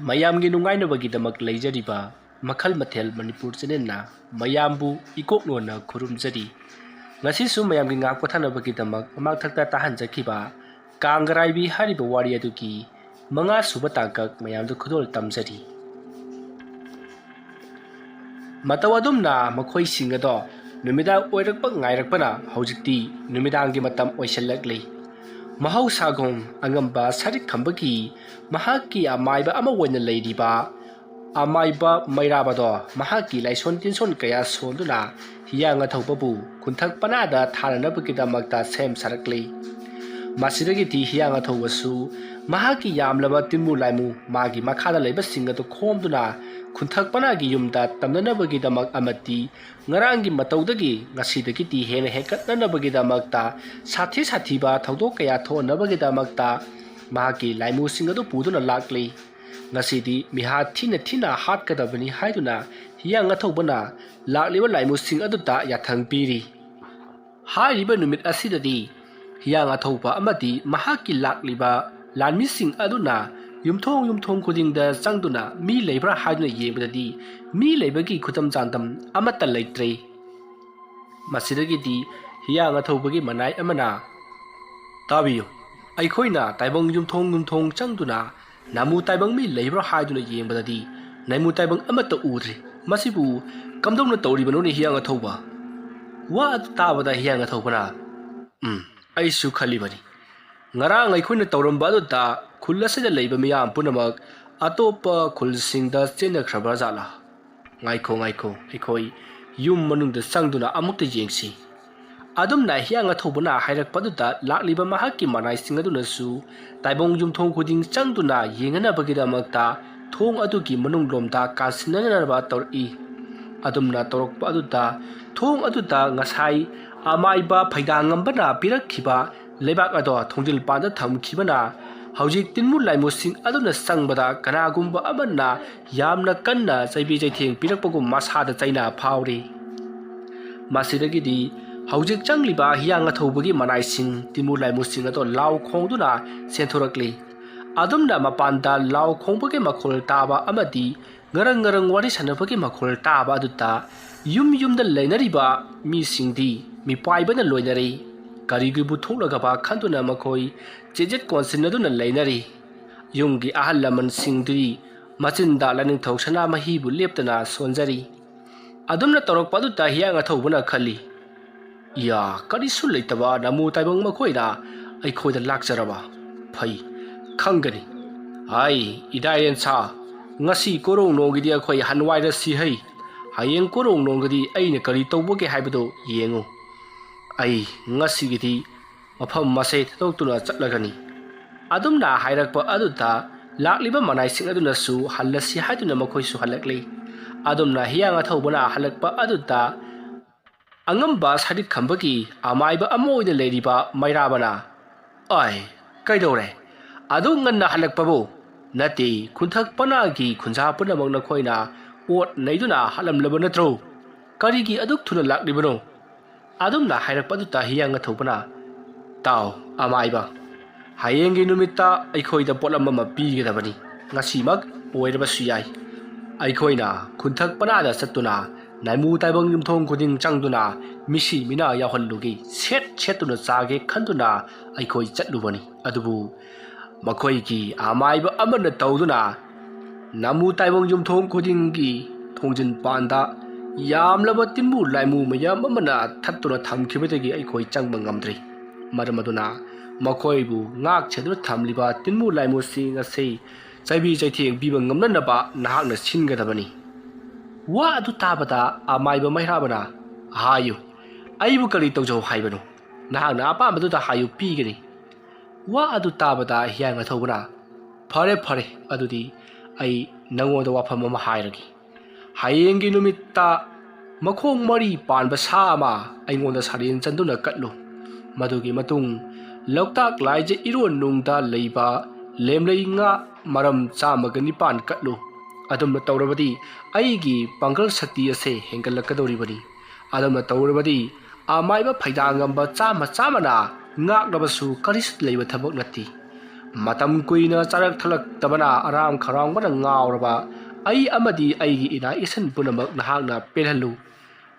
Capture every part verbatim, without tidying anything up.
ꯃꯌꯥꯝꯒꯤ ꯅꯨꯡꯉꯥꯏꯅꯕꯒꯤꯗꯃꯛ ꯂꯩꯖꯔꯤꯕ ꯃꯈꯜ ꯃꯊꯦꯜ ꯃꯅꯤꯄꯨꯔ ꯆꯦꯅꯦꯜꯅ ꯃꯌꯥꯝꯕꯨ ꯏꯀꯣꯛꯅꯣꯟꯅ ꯈꯨꯔꯨꯝꯖꯔꯤ꯫ ꯉꯁꯤꯁꯨ ꯃꯌꯥꯝꯒꯤ ꯉꯥꯛ ꯄꯣꯊꯥꯅꯕꯒꯤꯗꯃꯛ ꯃꯃꯥꯡꯊꯛꯇ ꯇꯥꯍꯟꯖꯈꯤꯕ ꯀꯥꯡꯒꯔꯥꯏꯕꯤ ꯍꯥꯏꯔꯤꯕ ꯋꯥꯔꯤ ꯑꯗꯨꯒꯤ ꯃꯉꯥ ꯁꯨꯕ ꯇꯥꯡꯀꯛ ꯃꯌꯥꯝꯗ ꯈꯨꯗꯣꯜ ꯇꯝꯖꯔꯤ꯫ ꯃꯇꯧ ꯑꯗꯨꯝꯅ ꯃꯈꯣꯏꯁꯤꯡ ꯑꯗꯣ ꯅꯨꯃꯤꯗꯥꯡ ꯑꯣꯏꯔꯛꯄ ꯉꯥꯏꯔꯛꯄꯅ ꯍꯧꯖꯤꯛꯇꯤ ꯅꯨꯃꯤꯗꯥꯡꯒꯤ ꯃꯇꯝ ꯑꯣꯏꯁꯤꯜꯂꯛꯂꯤ꯫ ꯃꯍꯧꯁꯥꯒꯨꯝ ꯑꯉꯝꯕ ꯁꯔꯤꯛ ꯈꯝꯕꯒꯤ ꯃꯍꯥꯛꯀꯤ ꯑꯃꯥꯏꯕ ꯑꯃ ꯑꯣꯏꯅ ꯂꯩꯔꯤꯕ ꯑꯃꯥꯏꯕ ꯃꯩꯔꯥꯕꯗꯣ ꯃꯍꯥꯛꯀꯤ ꯂꯥꯏꯁꯣꯟ ꯇꯤꯟꯁꯣꯟ ꯀꯌꯥ ꯁꯣꯟꯗꯨꯅ ꯍꯤꯌꯥꯡ ꯑꯊꯧꯕꯕꯨ ꯈꯨꯟꯊꯛ ꯄꯅꯥꯗ ꯊꯥꯅꯅꯕꯒꯤꯗꯃꯛꯇ ꯁꯦꯝ ꯁꯥꯔꯛꯂꯤ꯫ ꯃꯁꯤꯗꯒꯤꯗꯤ ꯍꯤꯌꯥꯡ ꯑꯊꯧꯕꯁꯨ ꯃꯍꯥꯛꯀꯤ ꯌꯥꯝꯂꯕ ꯇꯤꯟꯃꯨ ꯂꯥꯏꯃꯨ ꯃꯥꯒꯤ ꯃꯈꯥꯗ ꯂꯩꯕꯁꯤꯡ ꯑꯗꯨ ꯈꯣꯝꯗꯨꯅ ꯈꯨꯟꯊꯛ ꯄꯅꯥꯒꯤ ꯌꯨꯝꯗ ꯇꯝꯅꯅꯕꯒꯤꯗꯃꯛ ꯑꯃꯗꯤ ꯉꯔꯥꯡꯒꯤ ꯃꯇꯧꯗꯒꯤ ꯉꯁꯤꯗꯒꯤꯗꯤ ꯍꯦꯟꯅ ꯍꯦꯟꯒꯠꯅꯅꯕꯒꯤꯗꯃꯛꯇ ꯁꯥꯊꯤ ꯁꯥꯊꯤꯕ ꯊꯧꯗꯣꯛ ꯀꯌꯥ ꯊꯣꯛꯅꯕꯒꯤꯗꯃꯛꯇ ꯃꯍꯥꯛꯀꯤ ꯂꯥꯏꯃꯨꯁꯤꯡ ꯑꯗꯨ ꯄꯨꯗꯨꯅ ꯂꯥꯛꯂꯤ꯫ ꯉꯁꯤꯗꯤ ꯃꯤꯍꯥꯠ ꯊꯤꯅ ꯊꯤꯅ ꯍꯥꯠꯀꯗꯕꯅꯤ ꯍꯥꯏꯗꯨꯅ ꯍꯤꯌꯥꯡ ꯑꯊꯧꯕꯅ ꯂꯥꯛꯂꯤꯕ ꯂꯥꯏꯃꯨꯁꯤꯡ ꯑꯗꯨꯗ ꯌꯥꯊꯪ ꯄꯤꯔꯤ꯫ ꯍꯥꯏꯔꯤꯕ ꯅꯨꯃꯤꯠ ꯑꯁꯤꯗꯗꯤ ꯍꯤꯌꯥꯡ ꯑꯊꯧꯕ ꯑꯃꯗꯤ ꯃꯍꯥꯛꯀꯤ ꯂꯥꯛꯂꯤꯕ ꯂꯥꯟꯃꯤꯁꯤꯡ ꯑꯗꯨꯅ ꯌꯨꯝꯊꯣꯡ ꯌꯨꯝꯊꯣꯡ ꯈꯨꯗꯤꯡꯗ ꯆꯪꯗꯨꯅ ꯃꯤ ꯂꯩꯕ꯭ꯔꯥ ꯍꯥꯏꯗꯨꯅ ꯌꯦꯡꯕꯗꯗꯤ ꯃꯤ ꯂꯩꯕꯒꯤ ꯈꯨꯗꯝ ꯆꯥꯡꯗꯝ ꯑꯃꯠꯇ ꯂꯩꯇ꯭ꯔꯦ꯫ ꯃꯁꯤꯗꯒꯤꯗꯤ ꯍꯤꯌꯥꯡ ꯑꯊꯧꯕꯒꯤ ꯃꯅꯥꯏ ꯑꯃꯅ, "ꯇꯥꯕꯤꯌꯨ, ꯑꯩꯈꯣꯏꯅ ꯇꯥꯏꯕꯪ ꯌꯨꯝꯊꯣꯡ ꯌꯨꯝꯊꯣꯡ ꯆꯪꯗꯨꯅ ꯅꯥꯃꯨ ꯇꯥꯏꯕꯪ ꯃꯤ ꯂꯩꯕ꯭ꯔꯥ ꯍꯥꯏꯗꯨꯅ ꯌꯦꯡꯕꯗꯗꯤ ꯅꯥꯏꯃꯨ ꯇꯥꯏꯕꯪ ꯑꯃꯠꯇ ꯎꯗ꯭ꯔꯤ꯫ ꯃꯁꯤꯕꯨ ꯀꯝꯗꯧꯅ ꯇꯧꯔꯤꯕꯅꯣꯅꯦ ꯍꯤꯌꯥꯡ ꯑꯊꯧꯕ?" ꯋꯥ ꯑꯗꯨ ꯇꯥꯕꯗ ꯍꯤꯌꯥꯡ ꯑꯊꯧꯕꯅ, "ꯎꯝ, ꯑꯩꯁꯨ ꯈꯜꯂꯤꯕꯅꯤ꯫ ꯉꯔꯥꯡ ꯑꯩꯈꯣꯏꯅ ꯇꯧꯔꯝꯕ ꯑꯗꯨꯗ ꯈꯨꯜ ꯑꯁꯤꯗ ꯂꯩꯕ ꯃꯤꯌꯥꯝ ꯄꯨꯝꯅꯃꯛ ꯑꯇꯣꯞꯄ ꯈꯨꯜꯁꯤꯡꯗ ꯆꯦꯟꯅꯈ꯭ꯔꯕ꯭ꯔꯥ ꯖꯥꯠꯂꯥ? ꯉꯥꯏꯈꯣ, ꯉꯥꯏꯈꯣ, ꯑꯩꯈꯣꯏ ꯌꯨꯝ ꯃꯅꯨꯡꯗ ꯆꯪꯗꯨꯅ ꯑꯃꯨꯛꯇ ꯌꯦꯡꯁꯤ꯫" ꯑꯗꯨꯝꯅ ꯍꯤꯌꯥꯡ ꯑꯊꯧꯕꯅ ꯍꯥꯏꯔꯛꯄꯗꯨꯗ ꯂꯥꯛꯂꯤꯕ ꯃꯍꯥꯛꯀꯤ ꯃꯅꯥꯏꯁꯤꯡ ꯑꯗꯨꯅꯁꯨ ꯇꯥꯏꯕꯪ ꯌꯨꯝꯊꯣꯡ ꯈꯨꯗꯤꯡ ꯆꯪꯗꯨꯅ ꯌꯦꯡꯅꯅꯕꯒꯤꯗꯃꯛꯇ ꯊꯣꯡ ꯑꯗꯨꯒꯤ ꯃꯅꯨꯡꯂꯣꯝꯗ ꯀꯥꯁꯤꯟꯅꯅꯕ ꯇꯧꯔꯛꯏ꯫ ꯑꯗꯨꯝꯅ ꯇꯧꯔꯛꯄ ꯑꯗꯨꯗ ꯊꯣꯡ ꯑꯗꯨꯗ ꯉꯁꯥꯏ ꯑꯃꯥꯏꯕ ꯐꯩꯗꯥꯡꯉꯝꯕꯅ ꯄꯤꯔꯛꯈꯤꯕ ꯂꯩꯕꯥꯛ ꯑꯗꯣ ꯊꯣꯡꯖꯤꯜ ꯄꯥꯟꯗ ꯊꯝꯈꯤꯕꯅ ꯍꯧꯖꯤꯛ ꯇꯤꯟꯃꯨ ꯂꯥꯏꯃꯨꯁꯤꯡ ꯑꯗꯨꯅ ꯆꯪꯕꯗ ꯀꯅꯥꯒꯨꯝꯕ ꯑꯃꯅ ꯌꯥꯝꯅ ꯀꯟꯅ ꯆꯩꯕꯤ ꯆꯩꯊꯦꯡ ꯄꯤꯔꯛꯄꯒꯨꯝ ꯃꯁꯥꯗ ꯆꯩꯅꯥ ꯐꯥꯎꯔꯤ꯫ ꯃꯁꯤꯗꯒꯤꯗꯤ ꯍꯧꯖꯤꯛ ꯆꯪꯂꯤꯕ ꯍꯤꯌꯥꯡ ꯑꯊꯧꯕꯒꯤ ꯃꯅꯥꯏꯁꯤꯡ ꯇꯤꯟꯃꯨ ꯂꯥꯏꯃꯨꯁꯤꯡ ꯑꯗꯣ ꯂꯥꯎ ꯈꯣꯡꯗꯨꯅ ꯆꯦꯟꯊꯣꯔꯛꯂꯤ꯫ ꯑꯗꯨꯝꯅ ꯃꯄꯥꯟꯗ ꯂꯥꯎ ꯈꯣꯡꯕꯒꯤ ꯃꯈꯣꯜ ꯇꯥꯕ ꯑꯃꯗꯤ ꯉꯔꯪ ꯉꯔꯪ ꯋꯥꯔꯤ ꯁꯥꯟꯅꯕꯒꯤ ꯃꯈꯣꯜ ꯇꯥꯕ ꯑꯗꯨꯗ ꯌꯨꯝ ꯌꯨꯝꯗ ꯂꯩꯅꯔꯤꯕ ꯃꯤꯁꯤꯡꯗꯤ ꯃꯤꯄꯥꯏꯕꯅ ꯂꯣꯏꯅꯔꯤ꯫ ꯀꯔꯤꯒꯤꯕꯨ ꯊꯣꯛꯂꯒꯕ ꯈꯟꯗꯨꯅ ꯃꯈꯣꯏ ꯆꯦꯖꯦꯠ ꯀꯣꯟꯁꯤꯟꯅꯗꯨꯅ ꯂꯩꯅꯔꯤ꯫ ꯌꯨꯝꯒꯤ ꯑꯍꯜ ꯂꯃꯟꯁꯤꯡꯗꯨꯗꯤ ꯃꯆꯤꯟꯗ ꯂꯥꯏꯅꯤꯡꯊꯧ ꯁꯅꯥꯃꯍꯤꯕꯨ ꯂꯦꯞꯇꯅ ꯁꯣꯟꯖꯔꯤ꯫ ꯑꯗꯨꯝꯅ ꯇꯧꯔꯛꯄ ꯑꯗꯨꯗ ꯍꯤꯌꯥꯡ ꯑꯊꯧꯕꯅ ꯈꯜꯂꯤ, "ꯏꯌꯥ, ꯀꯔꯤꯁꯨ ꯂꯩꯇꯕ ꯅꯃꯨ ꯇꯥꯏꯕꯪ ꯃꯈꯣꯏꯅ ꯑꯩꯈꯣꯏꯗ ꯂꯥꯛꯆꯔꯕ? ꯐꯩ, ꯈꯪꯒꯅꯤ꯫ ꯍꯥꯏ, ꯏꯗꯥꯏꯔꯦꯟ ꯁꯥ, ꯉꯁꯤ ꯀꯣꯔꯣꯡ ꯅꯣꯡꯒꯤꯗꯤ ꯑꯩꯈꯣꯏ ꯍꯟꯋꯥꯏꯔꯁꯤ ꯍꯩ꯫ ꯍꯌꯦꯡ ꯀꯣꯔꯣꯡ ꯅꯣꯡꯒꯤꯗꯤ ꯑꯩꯅ ꯀꯔꯤ ꯇꯧꯕꯒꯦ ꯍꯥꯏꯕꯗꯨ ꯌꯦꯡꯉꯨ꯫ ꯑꯩ ꯉꯁꯤꯒꯤꯗꯤ ꯃꯐꯝ ꯑꯁꯦ ꯊꯥꯗꯣꯛꯇꯨꯅ ꯆꯠꯂꯒꯅꯤ"꯫ ꯑꯗꯨꯝꯅ ꯍꯥꯏꯔꯛꯄ ꯑꯗꯨꯗ ꯂꯥꯛꯂꯤꯕ ꯃꯅꯥꯏꯁꯤꯡ ꯑꯗꯨꯅꯁꯨ ꯍꯜꯂꯁꯤ ꯍꯥꯏꯗꯨꯅ ꯃꯈꯣꯏꯁꯨ ꯍꯜꯂꯛꯂꯤ꯫ ꯑꯗꯨꯝꯅ ꯍꯤꯌꯥꯡ ꯑꯊꯧꯕꯅ ꯍꯜꯂꯛꯄ ꯑꯗꯨꯗ ꯑꯉꯝꯕ ꯁꯥꯔꯤꯛ ꯈꯝꯕꯒꯤ ꯑꯃꯥꯏꯕ ꯑꯃ ꯑꯣꯏꯅ ꯂꯩꯔꯤꯕ ꯃꯩꯔꯥꯕꯅ, "ꯑꯥꯏ, ꯀꯩꯗꯧꯔꯦ? ꯑꯗꯨꯛ ꯉꯟꯅ ꯍꯜꯂꯛꯄꯕꯨ? ꯅꯠꯇꯦ, ꯈꯨꯟꯊꯛ ꯄꯅꯥꯒꯤ ꯈꯨꯟꯖꯥ ꯄꯨꯝꯅꯃꯛ ꯅꯈꯣꯏꯅ ꯑꯣꯠ ꯅꯩꯗꯨꯅ ꯍꯥꯠꯂꯝꯂꯕ ꯅꯠꯇ꯭ꯔꯣ? ꯀꯔꯤꯒꯤ ꯑꯗꯨꯛ ꯊꯨꯅ ꯂꯥꯛꯂꯤꯕꯅꯣ?" ꯑꯗꯨꯝꯅ ꯍꯥꯏꯔꯛꯄ ꯑꯗꯨꯗ ꯍꯤꯌꯥꯡ ꯑꯊꯧꯕꯅ, "ꯇꯥꯎ, ꯑꯃꯥꯏꯕ, ꯍꯌꯦꯡꯒꯤ ꯅꯨꯃꯤꯠꯇ ꯑꯩꯈꯣꯏꯗ ꯄꯣꯠꯂꯝ ꯑꯃ ꯄꯤꯒꯗꯕꯅꯤ꯫ ꯉꯁꯤꯃꯛ ꯑꯣꯏꯔꯕꯁꯨ ꯌꯥꯏ꯫ ꯑꯩꯈꯣꯏꯅ ꯈꯨꯟꯊꯛ ꯄꯅꯥꯗ ꯆꯠꯇꯨꯅ ꯅꯥꯏꯃꯨ ꯇꯥꯏꯕꯪ ꯌꯨꯝꯊꯣꯡ ꯈꯨꯗꯤꯡ ꯆꯪꯗꯨꯅ ꯃꯤꯁꯤ ꯃꯤꯅꯥ ꯌꯥꯎꯍꯜꯂꯨꯒꯦ, ꯁꯦꯠ ꯁꯦꯠꯇꯨꯅ ꯆꯥꯒꯦ ꯈꯟꯗꯨꯅ ꯑꯩꯈꯣꯏ ꯆꯠꯂꯨꯕꯅꯤ꯫ ꯑꯗꯨꯕꯨ ꯃꯈꯣꯏꯒꯤ ꯑꯃꯥꯏꯕ ꯑꯃꯅ ꯇꯧꯗꯨꯅ ꯅꯥꯏꯃꯨ ꯇꯥꯏꯕꯪ ꯌꯨꯝꯊꯣꯡ ꯈꯨꯗꯤꯡꯒꯤ ꯊꯣꯡꯖꯤꯟ ꯄꯥꯟꯗ ꯌꯥꯝꯂꯕ ꯇꯤꯟꯃꯨ ꯂꯥꯏꯃꯨ ꯃꯌꯥꯝ ꯑꯃꯅ ꯊꯠꯇꯨꯅ ꯊꯝꯈꯤꯕꯗꯒꯤ ꯑꯩꯈꯣꯏ ꯆꯪꯕ ꯉꯝꯗ꯭ꯔꯤ꯫ ꯃꯔꯝ ꯑꯗꯨꯅ ꯃꯈꯣꯏꯕꯨ ꯉꯥꯛ ꯁꯦꯟꯗꯨꯅ ꯊꯝꯂꯤꯕ ꯇꯤꯟꯃꯨ ꯂꯥꯏꯃꯨꯁꯤꯡ ꯑꯁꯤ ꯆꯩꯕꯤ ꯆꯩꯊꯦꯡ ꯄꯤꯕ ꯉꯝꯅꯅꯕ ꯅꯍꯥꯛꯅ ꯁꯤꯟꯒꯗꯕꯅꯤ"꯫ ꯋꯥ ꯑꯗꯨ ꯇꯥꯕꯗ ꯑꯃꯥꯏꯕ ꯃꯩꯔꯥꯕꯅ, "ꯍꯥꯏꯌꯨ, ꯑꯩꯕꯨ ꯀꯔꯤ ꯇꯧꯖꯧ ꯍꯥꯏꯕꯅꯣ? ꯅꯍꯥꯛꯅ ꯑꯄꯥꯝꯕꯗꯨꯗ ꯍꯥꯏꯌꯨ, ꯄꯤꯒꯅꯤ"꯫ ꯋꯥ ꯑꯗꯨ ꯇꯥꯕꯗ ꯍꯤꯌꯥꯡ ꯑꯊꯧꯕꯅ, "ꯐꯔꯦ, ꯐꯔꯦ, ꯑꯗꯨꯗꯤ ꯑꯩ ꯅꯪꯉꯣꯟꯗ ꯋꯥꯐꯝ ꯑꯃ ꯍꯥꯏꯔꯒꯦ꯫ ꯍꯌꯦꯡꯒꯤ ꯅꯨꯃꯤꯠꯇ ꯃꯈꯣꯡ ꯃꯔꯤ ꯄꯥꯟꯕ ꯁꯥ ꯑꯃ ꯑꯩꯉꯣꯟꯗ ꯁꯥꯔꯦꯟ ꯆꯟꯗꯨꯅ ꯀꯠꯂꯨ꯫ ꯃꯗꯨꯒꯤ ꯃꯇꯨꯡ ꯂꯣꯛꯇꯥꯛ ꯂꯥꯏꯖ ꯏꯔꯣꯟꯅꯨꯡꯗ ꯂꯩꯕ ꯂꯦꯝꯂꯩ ꯉꯥ ꯃꯔꯝ ꯆꯥꯝꯃꯒ ꯅꯤꯄꯥꯟ ꯀꯠꯂꯨ꯫ ꯑꯗꯨꯝꯅ ꯇꯧꯔꯕꯗꯤ ꯑꯩꯒꯤ ꯄꯥꯡꯒꯜ ꯁꯛꯇꯤ ꯑꯁꯦ ꯍꯦꯟꯒꯠꯂꯛꯀꯗꯧꯔꯤꯕꯅꯤ꯫ ꯑꯗꯨꯝꯅ ꯇꯧꯔꯕꯗꯤ ꯑꯃꯥꯏꯕ ꯐꯩꯗꯥꯡꯉꯝꯕ ꯆꯥꯝꯃ ꯆꯥꯝꯃꯅ ꯉꯥꯛꯂꯕꯁꯨ ꯀꯔꯤꯁꯨ ꯂꯩꯕ ꯊꯕꯛ ꯅꯠꯇꯦ"꯫ ꯃꯇꯝ ꯀꯨꯏꯅ ꯆꯥꯔꯛ ꯊꯛꯂꯛꯇꯕꯅ ꯑꯔꯥꯝ ꯈꯧꯔꯥꯡꯕꯅ ꯉꯥꯎꯔꯕ ꯑꯩ ꯑꯃꯗꯤ ꯑꯩꯒꯤ ꯏꯅꯥ ꯏꯁꯟ ꯄꯨꯝꯅꯃꯛ ꯅꯍꯥꯛꯅ ꯄꯦꯜꯍꯜꯂꯨ꯫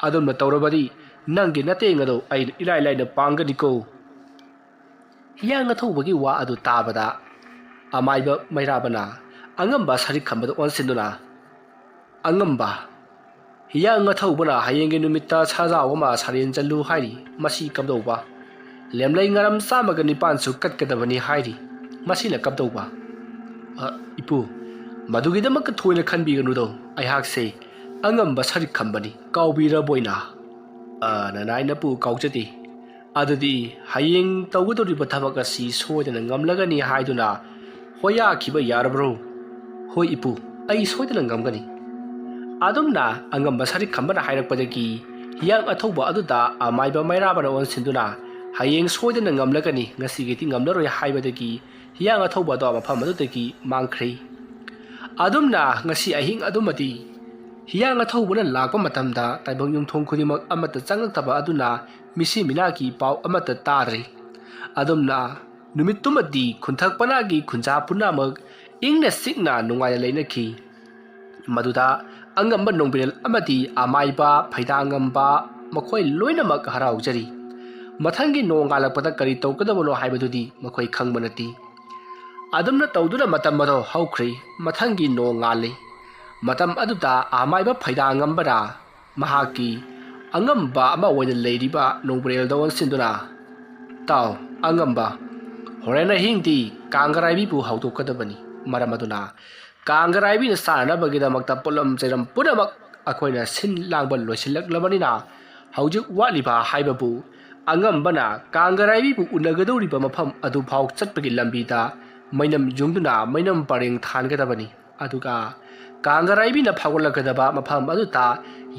ꯑꯗꯨꯝꯅ ꯇꯧꯔꯕꯗꯤ ꯅꯪꯒꯤ ꯅꯇꯦꯡ ꯑꯗꯨ ꯑꯩꯅ ꯏꯔꯥꯏ ꯂꯥꯏꯅ ꯄꯥꯡꯒꯅꯤꯀꯣ꯫ ꯍꯤꯌꯥꯡ ꯑꯊꯧꯕꯒꯤ ꯋꯥ ꯑꯗꯨ ꯇꯥꯕꯗ ꯑꯃꯥꯏꯕ ꯃꯩꯔꯥꯕꯅ ꯑꯉꯝꯕ ꯁꯔꯤꯛ ꯈꯝꯕꯗ ꯑꯣꯟꯁꯤꯟꯗꯨꯅ, "ꯑꯉꯝꯕ, ꯍꯤꯌꯥꯡ ꯑꯊꯧꯕꯅ ꯍꯌꯦꯡꯒꯤ ꯅꯨꯃꯤꯠꯇ ꯁꯥꯖꯥꯎ ꯑꯃ ꯁꯥꯔꯦꯟ ꯆꯜꯂꯨ ꯍꯥꯏꯔꯤ꯫ ꯃꯁꯤ ꯀꯝꯗꯧꯕ? ꯂꯦꯝꯂꯩ ꯉꯔꯝ ꯆꯥꯝꯃꯒ ꯅꯤꯄꯥꯟꯁꯨ ꯀꯠꯀꯗꯕꯅꯤ ꯍꯥꯏꯔꯤ꯫ ꯃꯁꯤꯅ ꯀꯝꯗꯧꯕ?" "ꯑ, ꯏꯄꯨ, ꯃꯗꯨꯒꯤꯗꯃꯛꯇ ꯊꯣꯏꯅ ꯈꯟꯕꯤꯒꯅꯨꯗꯣ꯫ ꯑꯩꯍꯥꯛꯁꯦ ꯑꯉꯝꯕ ꯁꯔꯤꯛ ꯈꯝꯕꯅꯤ, ꯀꯥꯎꯕꯤꯔꯕꯣꯏꯅ?" "ꯑ, ꯅꯅꯥꯏ ꯅꯄꯨ ꯀꯥꯎꯖꯗꯦ꯫ ꯑꯗꯨꯗꯤ ꯍꯌꯦꯡ ꯇꯧꯒꯗꯧꯔꯤꯕ ꯊꯕꯛ ꯑꯁꯤ ꯁꯣꯏꯗꯅ ꯉꯝꯂꯒꯅꯤ ꯍꯥꯏꯗꯨꯅ ꯍꯣꯌꯥꯈꯤꯕ ꯌꯥꯔꯕ꯭ꯔꯣ?" "ꯍꯣꯏ ꯏꯄꯨ, ꯑꯩ ꯁꯣꯏꯗꯅ ꯉꯝꯒꯅꯤ꯫" ꯑꯗꯨꯝꯅ ꯑꯉꯝꯕ ꯁꯔꯤꯛ ꯈꯝꯕꯅ ꯍꯥꯏꯔꯛꯄꯗꯒꯤ ꯍꯤꯌꯥꯡ ꯑꯊꯧꯕ ꯑꯗꯨꯗ ꯑꯃꯥꯏꯕ ꯃꯩꯔꯥꯕꯅ ꯑꯣꯟꯁꯤꯟꯗꯨꯅ, "ꯍꯌꯦꯡ ꯁꯣꯏꯗꯅ ꯉꯝꯂꯒꯅꯤ, ꯉꯁꯤꯒꯤꯗꯤ ꯉꯝꯂꯔꯣꯏ" ꯍꯥꯏꯕꯗꯒꯤ ꯍꯤꯌꯥꯡ ꯑꯊꯧꯕ ꯑꯗꯣ ꯃꯐꯝ ꯑꯗꯨꯗꯒꯤ ꯃꯥꯡꯈ꯭ꯔꯦ꯫ ꯑꯗꯨꯝꯅ ꯉꯁꯤ ꯑꯍꯤꯡ ꯑꯗꯨꯃꯗꯤ ꯍꯤꯌꯥꯡ ꯑꯊꯧꯕꯅ ꯂꯥꯛꯄ ꯃꯇꯝꯗ ꯇꯥꯏꯕꯪ ꯌꯨꯝꯊꯣꯡ ꯈꯨꯗꯤꯡꯃꯛ ꯑꯃꯠꯇ ꯆꯪꯂꯛꯇꯕ ꯑꯗꯨꯅ ꯃꯤꯁꯤ ꯃꯤꯅꯥꯒꯤ ꯄꯥꯎ ꯑꯃꯠꯇ ꯇꯥꯗ꯭ꯔꯦ꯫ ꯑꯗꯨꯝꯅ ꯅꯨꯃꯤꯠꯇꯨꯃꯗꯤ ꯈꯨꯟꯊꯛ ꯄꯅꯥꯒꯤ ꯈꯨꯟꯖꯥ ꯄꯨꯝꯅꯃꯛ ꯏꯪꯅ ꯆꯤꯛꯅ ꯅꯨꯡꯉꯥꯏꯅ ꯂꯩꯅꯈꯤ꯫ ꯃꯗꯨꯗ ꯑꯉꯝꯕ ꯅꯣꯡꯕ꯭ꯔꯦꯜ ꯑꯃꯗꯤ ꯑꯃꯥꯏꯕ ꯐꯩꯗꯥꯉꯝꯕ ꯃꯈꯣꯏ ꯂꯣꯏꯅꯃꯛ ꯍꯔꯥꯎꯖꯔꯤ꯫ ꯃꯊꯪꯒꯤ ꯅꯣꯡꯉꯥꯜꯂꯛꯄꯗ ꯀꯔꯤ ꯇꯧꯒꯗꯕꯅꯣ ꯍꯥꯏꯕꯗꯨꯗꯤ ꯃꯈꯣꯏ ꯈꯪꯕ ꯅꯠꯇꯦ꯫ ꯑꯗꯨꯝꯅ ꯇꯧꯗꯨꯅ ꯃꯇꯝ ꯑꯗꯣ ꯍꯧꯈ꯭ꯔꯦ꯫ ꯃꯊꯪꯒꯤ ꯅꯣꯡꯉꯥꯜꯂꯤ꯫ ꯃꯇꯝ ꯑꯗꯨꯗ ꯑꯃꯥꯏꯕ ꯐꯩꯗꯥꯉꯝꯕꯅ ꯃꯍꯥꯛꯀꯤ ꯑꯉꯝꯕ ꯑꯃ ꯑꯣꯏꯅ ꯂꯩꯔꯤꯕ ꯅꯣꯡꯕ꯭ꯔꯦꯜꯗ ꯑꯣꯟꯁꯤꯟꯗꯨꯅ, "ꯇꯥꯎ, ꯑꯉꯝꯕ, ꯍꯣꯔꯦꯟ ꯑꯍꯤꯡꯗꯤ ꯀꯥꯡꯒꯔꯥꯏꯕꯤꯕꯨ ꯍꯧꯗꯣꯛꯀꯗꯕꯅꯤ꯫ ꯃꯔꯝ ꯑꯗꯨꯅ ꯀꯥꯡꯒꯔꯥꯏꯕꯤꯅ ꯆꯥꯅꯅꯕꯒꯤꯗꯃꯛꯇ ꯄꯣꯠꯂꯝ ꯆꯩꯔꯝ ꯄꯨꯝꯅꯃꯛ ꯑꯩꯈꯣꯏꯅ ꯁꯤꯟ ꯂꯥꯡꯕ ꯂꯣꯏꯁꯤꯜꯂꯛꯂꯕꯅꯤꯅ ꯍꯧꯖꯤꯛ ꯋꯥꯠꯂꯤꯕ ꯍꯥꯏꯕꯕꯨ ꯑꯉꯝꯕꯅ ꯀꯥꯡꯒꯔꯥꯏꯕꯤꯕꯨ ꯎꯅꯒꯗꯧꯔꯤꯕ ꯃꯐꯝ ꯑꯗꯨꯐꯥꯎ ꯆꯠꯄꯒꯤ ꯂꯝꯕꯤꯗ ꯃꯩꯅꯝ ꯌꯨꯡꯗꯨꯅ ꯃꯩꯅꯝ ꯄꯔꯦꯡ ꯊꯥꯟꯒꯗꯕꯅꯤ꯫ ꯑꯗꯨꯒ ꯀꯥꯡꯒꯔꯥꯏꯕꯤꯅ ꯐꯥꯎꯒꯠꯂꯛꯀꯗꯕ ꯃꯐꯝ ꯑꯗꯨꯗ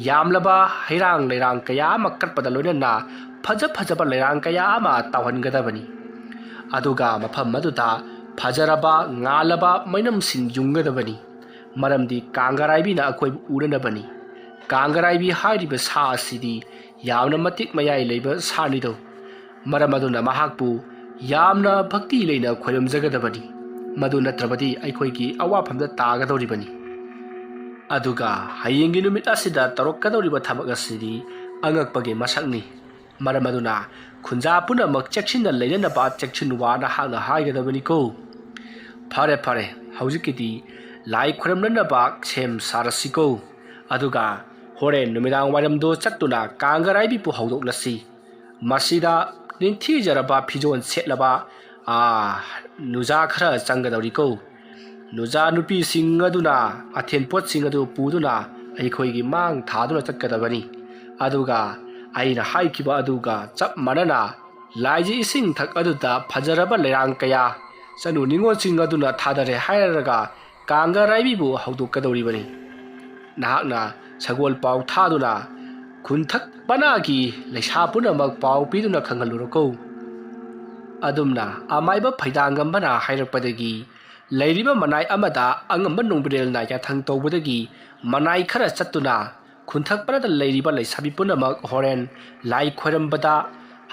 ꯌꯥꯝꯂꯕ ꯍꯩꯔꯥꯡ ꯂꯩꯔꯥꯡ ꯀꯌꯥ ꯑꯃ ꯀꯠꯄꯗ ꯂꯣꯏꯅꯅ ꯐꯖ ꯐꯖꯕ ꯂꯩꯔꯥꯡ ꯀꯌꯥ ꯑꯃ ꯇꯥꯎꯍꯟꯒꯗꯕꯅꯤ꯫ ꯑꯗꯨꯒ ꯃꯐꯝ ꯑꯗꯨꯗ ꯐꯖꯔꯕ ꯉꯥꯜꯂꯕ ꯃꯩꯅꯝꯁꯤꯡ ꯌꯨꯡꯒꯗꯕꯅꯤ꯫ ꯃꯔꯝꯗꯤ ꯀꯥꯡꯒꯔꯥꯏꯕꯤꯅ ꯑꯩꯈꯣꯏꯕꯨ ꯎꯅꯅꯕꯅꯤ꯫ ꯀꯥꯡꯒꯔꯥꯏꯕꯤ ꯍꯥꯏꯔꯤꯕ ꯁꯥ ꯑꯁꯤꯗꯤ ꯌꯥꯝꯅ ꯃꯇꯤꯛ ꯃꯌꯥꯏ ꯂꯩꯕ ꯁꯥꯅꯤꯗꯣ꯫ ꯃꯔꯝ ꯑꯗꯨꯅ ꯃꯍꯥꯛꯄꯨ ꯌꯥꯝꯅ ꯚꯛꯇꯤ ꯂꯩꯅ ꯈꯣꯏꯔꯝꯖꯒꯗꯕꯅꯤ꯫ ꯃꯗꯨ ꯅꯠꯇ꯭ꯔꯕꯗꯤ ꯑꯩꯈꯣꯏꯒꯤ ꯑꯋꯥꯐꯝꯗ ꯇꯥꯒꯗꯧꯔꯤꯕꯅꯤ꯫ ꯑꯗꯨꯒ ꯍꯌꯦꯡꯒꯤ ꯅꯨꯃꯤꯠ ꯑꯁꯤꯗ ꯇꯧꯔꯛꯀꯗꯧꯔꯤꯕ ꯊꯕꯛ ꯑꯁꯤꯗꯤ ꯑꯉꯛꯄꯒꯤ ꯃꯁꯛꯅꯤ꯫ ꯃꯔꯝ ꯑꯗꯨꯅ ꯈꯨꯟꯖꯥ ꯄꯨꯝꯅꯃꯛ ꯆꯦꯛꯁꯤꯟꯅ ꯂꯩꯅꯅꯕ ꯆꯦꯛꯁꯤꯟ ꯋꯥ ꯅꯍꯥꯛꯅ ꯍꯥꯏꯒꯗꯕꯅꯤꯀꯣ꯫ ꯐꯔꯦ, ꯐꯔꯦ, ꯍꯧꯖꯤꯛꯀꯤꯗꯤ ꯂꯥꯏ ꯈꯨꯔꯝꯅꯅꯕ ꯁꯦꯝ ꯁꯥꯔꯁꯤꯀꯣ꯫ ꯑꯗꯨꯒ ꯍꯣꯔꯦꯟ ꯅꯨꯃꯤꯗꯥꯡ ꯋꯥꯏꯔꯝꯗꯣ ꯆꯠꯇꯨꯅ ꯀꯥꯡꯒꯔꯥꯏꯕꯤꯕꯨ ꯍꯧꯗꯣꯛꯂꯁꯤ꯫ ꯃꯁꯤꯗ ꯅꯤꯡꯊꯤꯖꯔꯕ ꯐꯤꯖꯣꯜ ꯁꯦꯠꯂꯕ, ꯑꯥ, ꯅꯨꯖꯥ ꯈꯔ ꯆꯪꯒꯗꯧꯔꯤꯀꯣ꯫ ꯅꯨꯖꯥ ꯅꯨꯄꯤꯁꯤꯡ ꯑꯗꯨꯅ ꯑꯊꯦꯟ ꯄꯣꯠꯁꯤꯡ ꯑꯗꯨ ꯄꯨꯗꯨꯅ ꯑꯩꯈꯣꯏꯒꯤ ꯃꯥꯡ ꯊꯥꯗꯨꯅ ꯆꯠꯀꯗꯕꯅꯤ꯫ ꯑꯗꯨꯒ ꯑꯩꯅ ꯍꯥꯏꯈꯤꯕ ꯑꯗꯨꯒ ꯆꯞ ꯃꯥꯟꯅꯅ ꯂꯥꯏꯖ ꯏꯁꯤꯡ ꯊꯛ ꯑꯗꯨꯗ ꯐꯖꯔꯕ ꯂꯩꯔꯥꯡ ꯀꯌꯥ ꯆꯅꯨ ꯅꯤꯉꯣꯜꯁꯤꯡ ꯑꯗꯨꯅ ꯊꯥꯗꯔꯦ ꯍꯥꯏꯔꯒ ꯀꯥꯡꯒꯔꯥꯏꯕꯤꯕꯨ ꯍꯧꯗꯣꯛꯀꯗꯧꯔꯤꯕꯅꯤ꯫ ꯅꯍꯥꯛꯅ ꯁꯒꯣꯜ ꯄꯥꯎ ꯊꯥꯗꯨꯅ ꯈꯨꯟꯊꯛ ꯄꯅꯥꯒꯤ ꯂꯩꯁꯥ ꯄꯨꯝꯅꯃꯛ ꯄꯥꯎ ꯄꯤꯗꯨꯅ ꯈꯪꯍꯜꯂꯨꯔꯣꯀꯣ꯫ ꯑꯗꯨꯝꯅ ꯑꯃꯥꯏꯕ ꯐꯩꯗꯥꯡꯒꯝꯕꯅ ꯍꯥꯏꯔꯛꯄꯗꯒꯤ ꯂꯩꯔꯤꯕ ꯃꯅꯥꯏ ꯑꯃꯗ ꯑꯉꯝꯕ ꯅꯣꯡꯕ꯭ꯔꯦꯜꯅ ꯌꯥꯊꯪ ꯇꯧꯕꯗꯒꯤ ꯃꯅꯥꯏ ꯈꯔ ꯆꯠꯇꯨꯅ ꯈꯨꯟꯊꯛ ꯄꯅꯥꯗ ꯂꯩꯔꯤꯕ ꯂꯩꯁꯥꯕꯤ ꯄꯨꯝꯅꯃꯛ ꯍꯣꯔꯦꯟ ꯂꯥꯏ ꯈꯣꯏꯔꯝꯕꯗ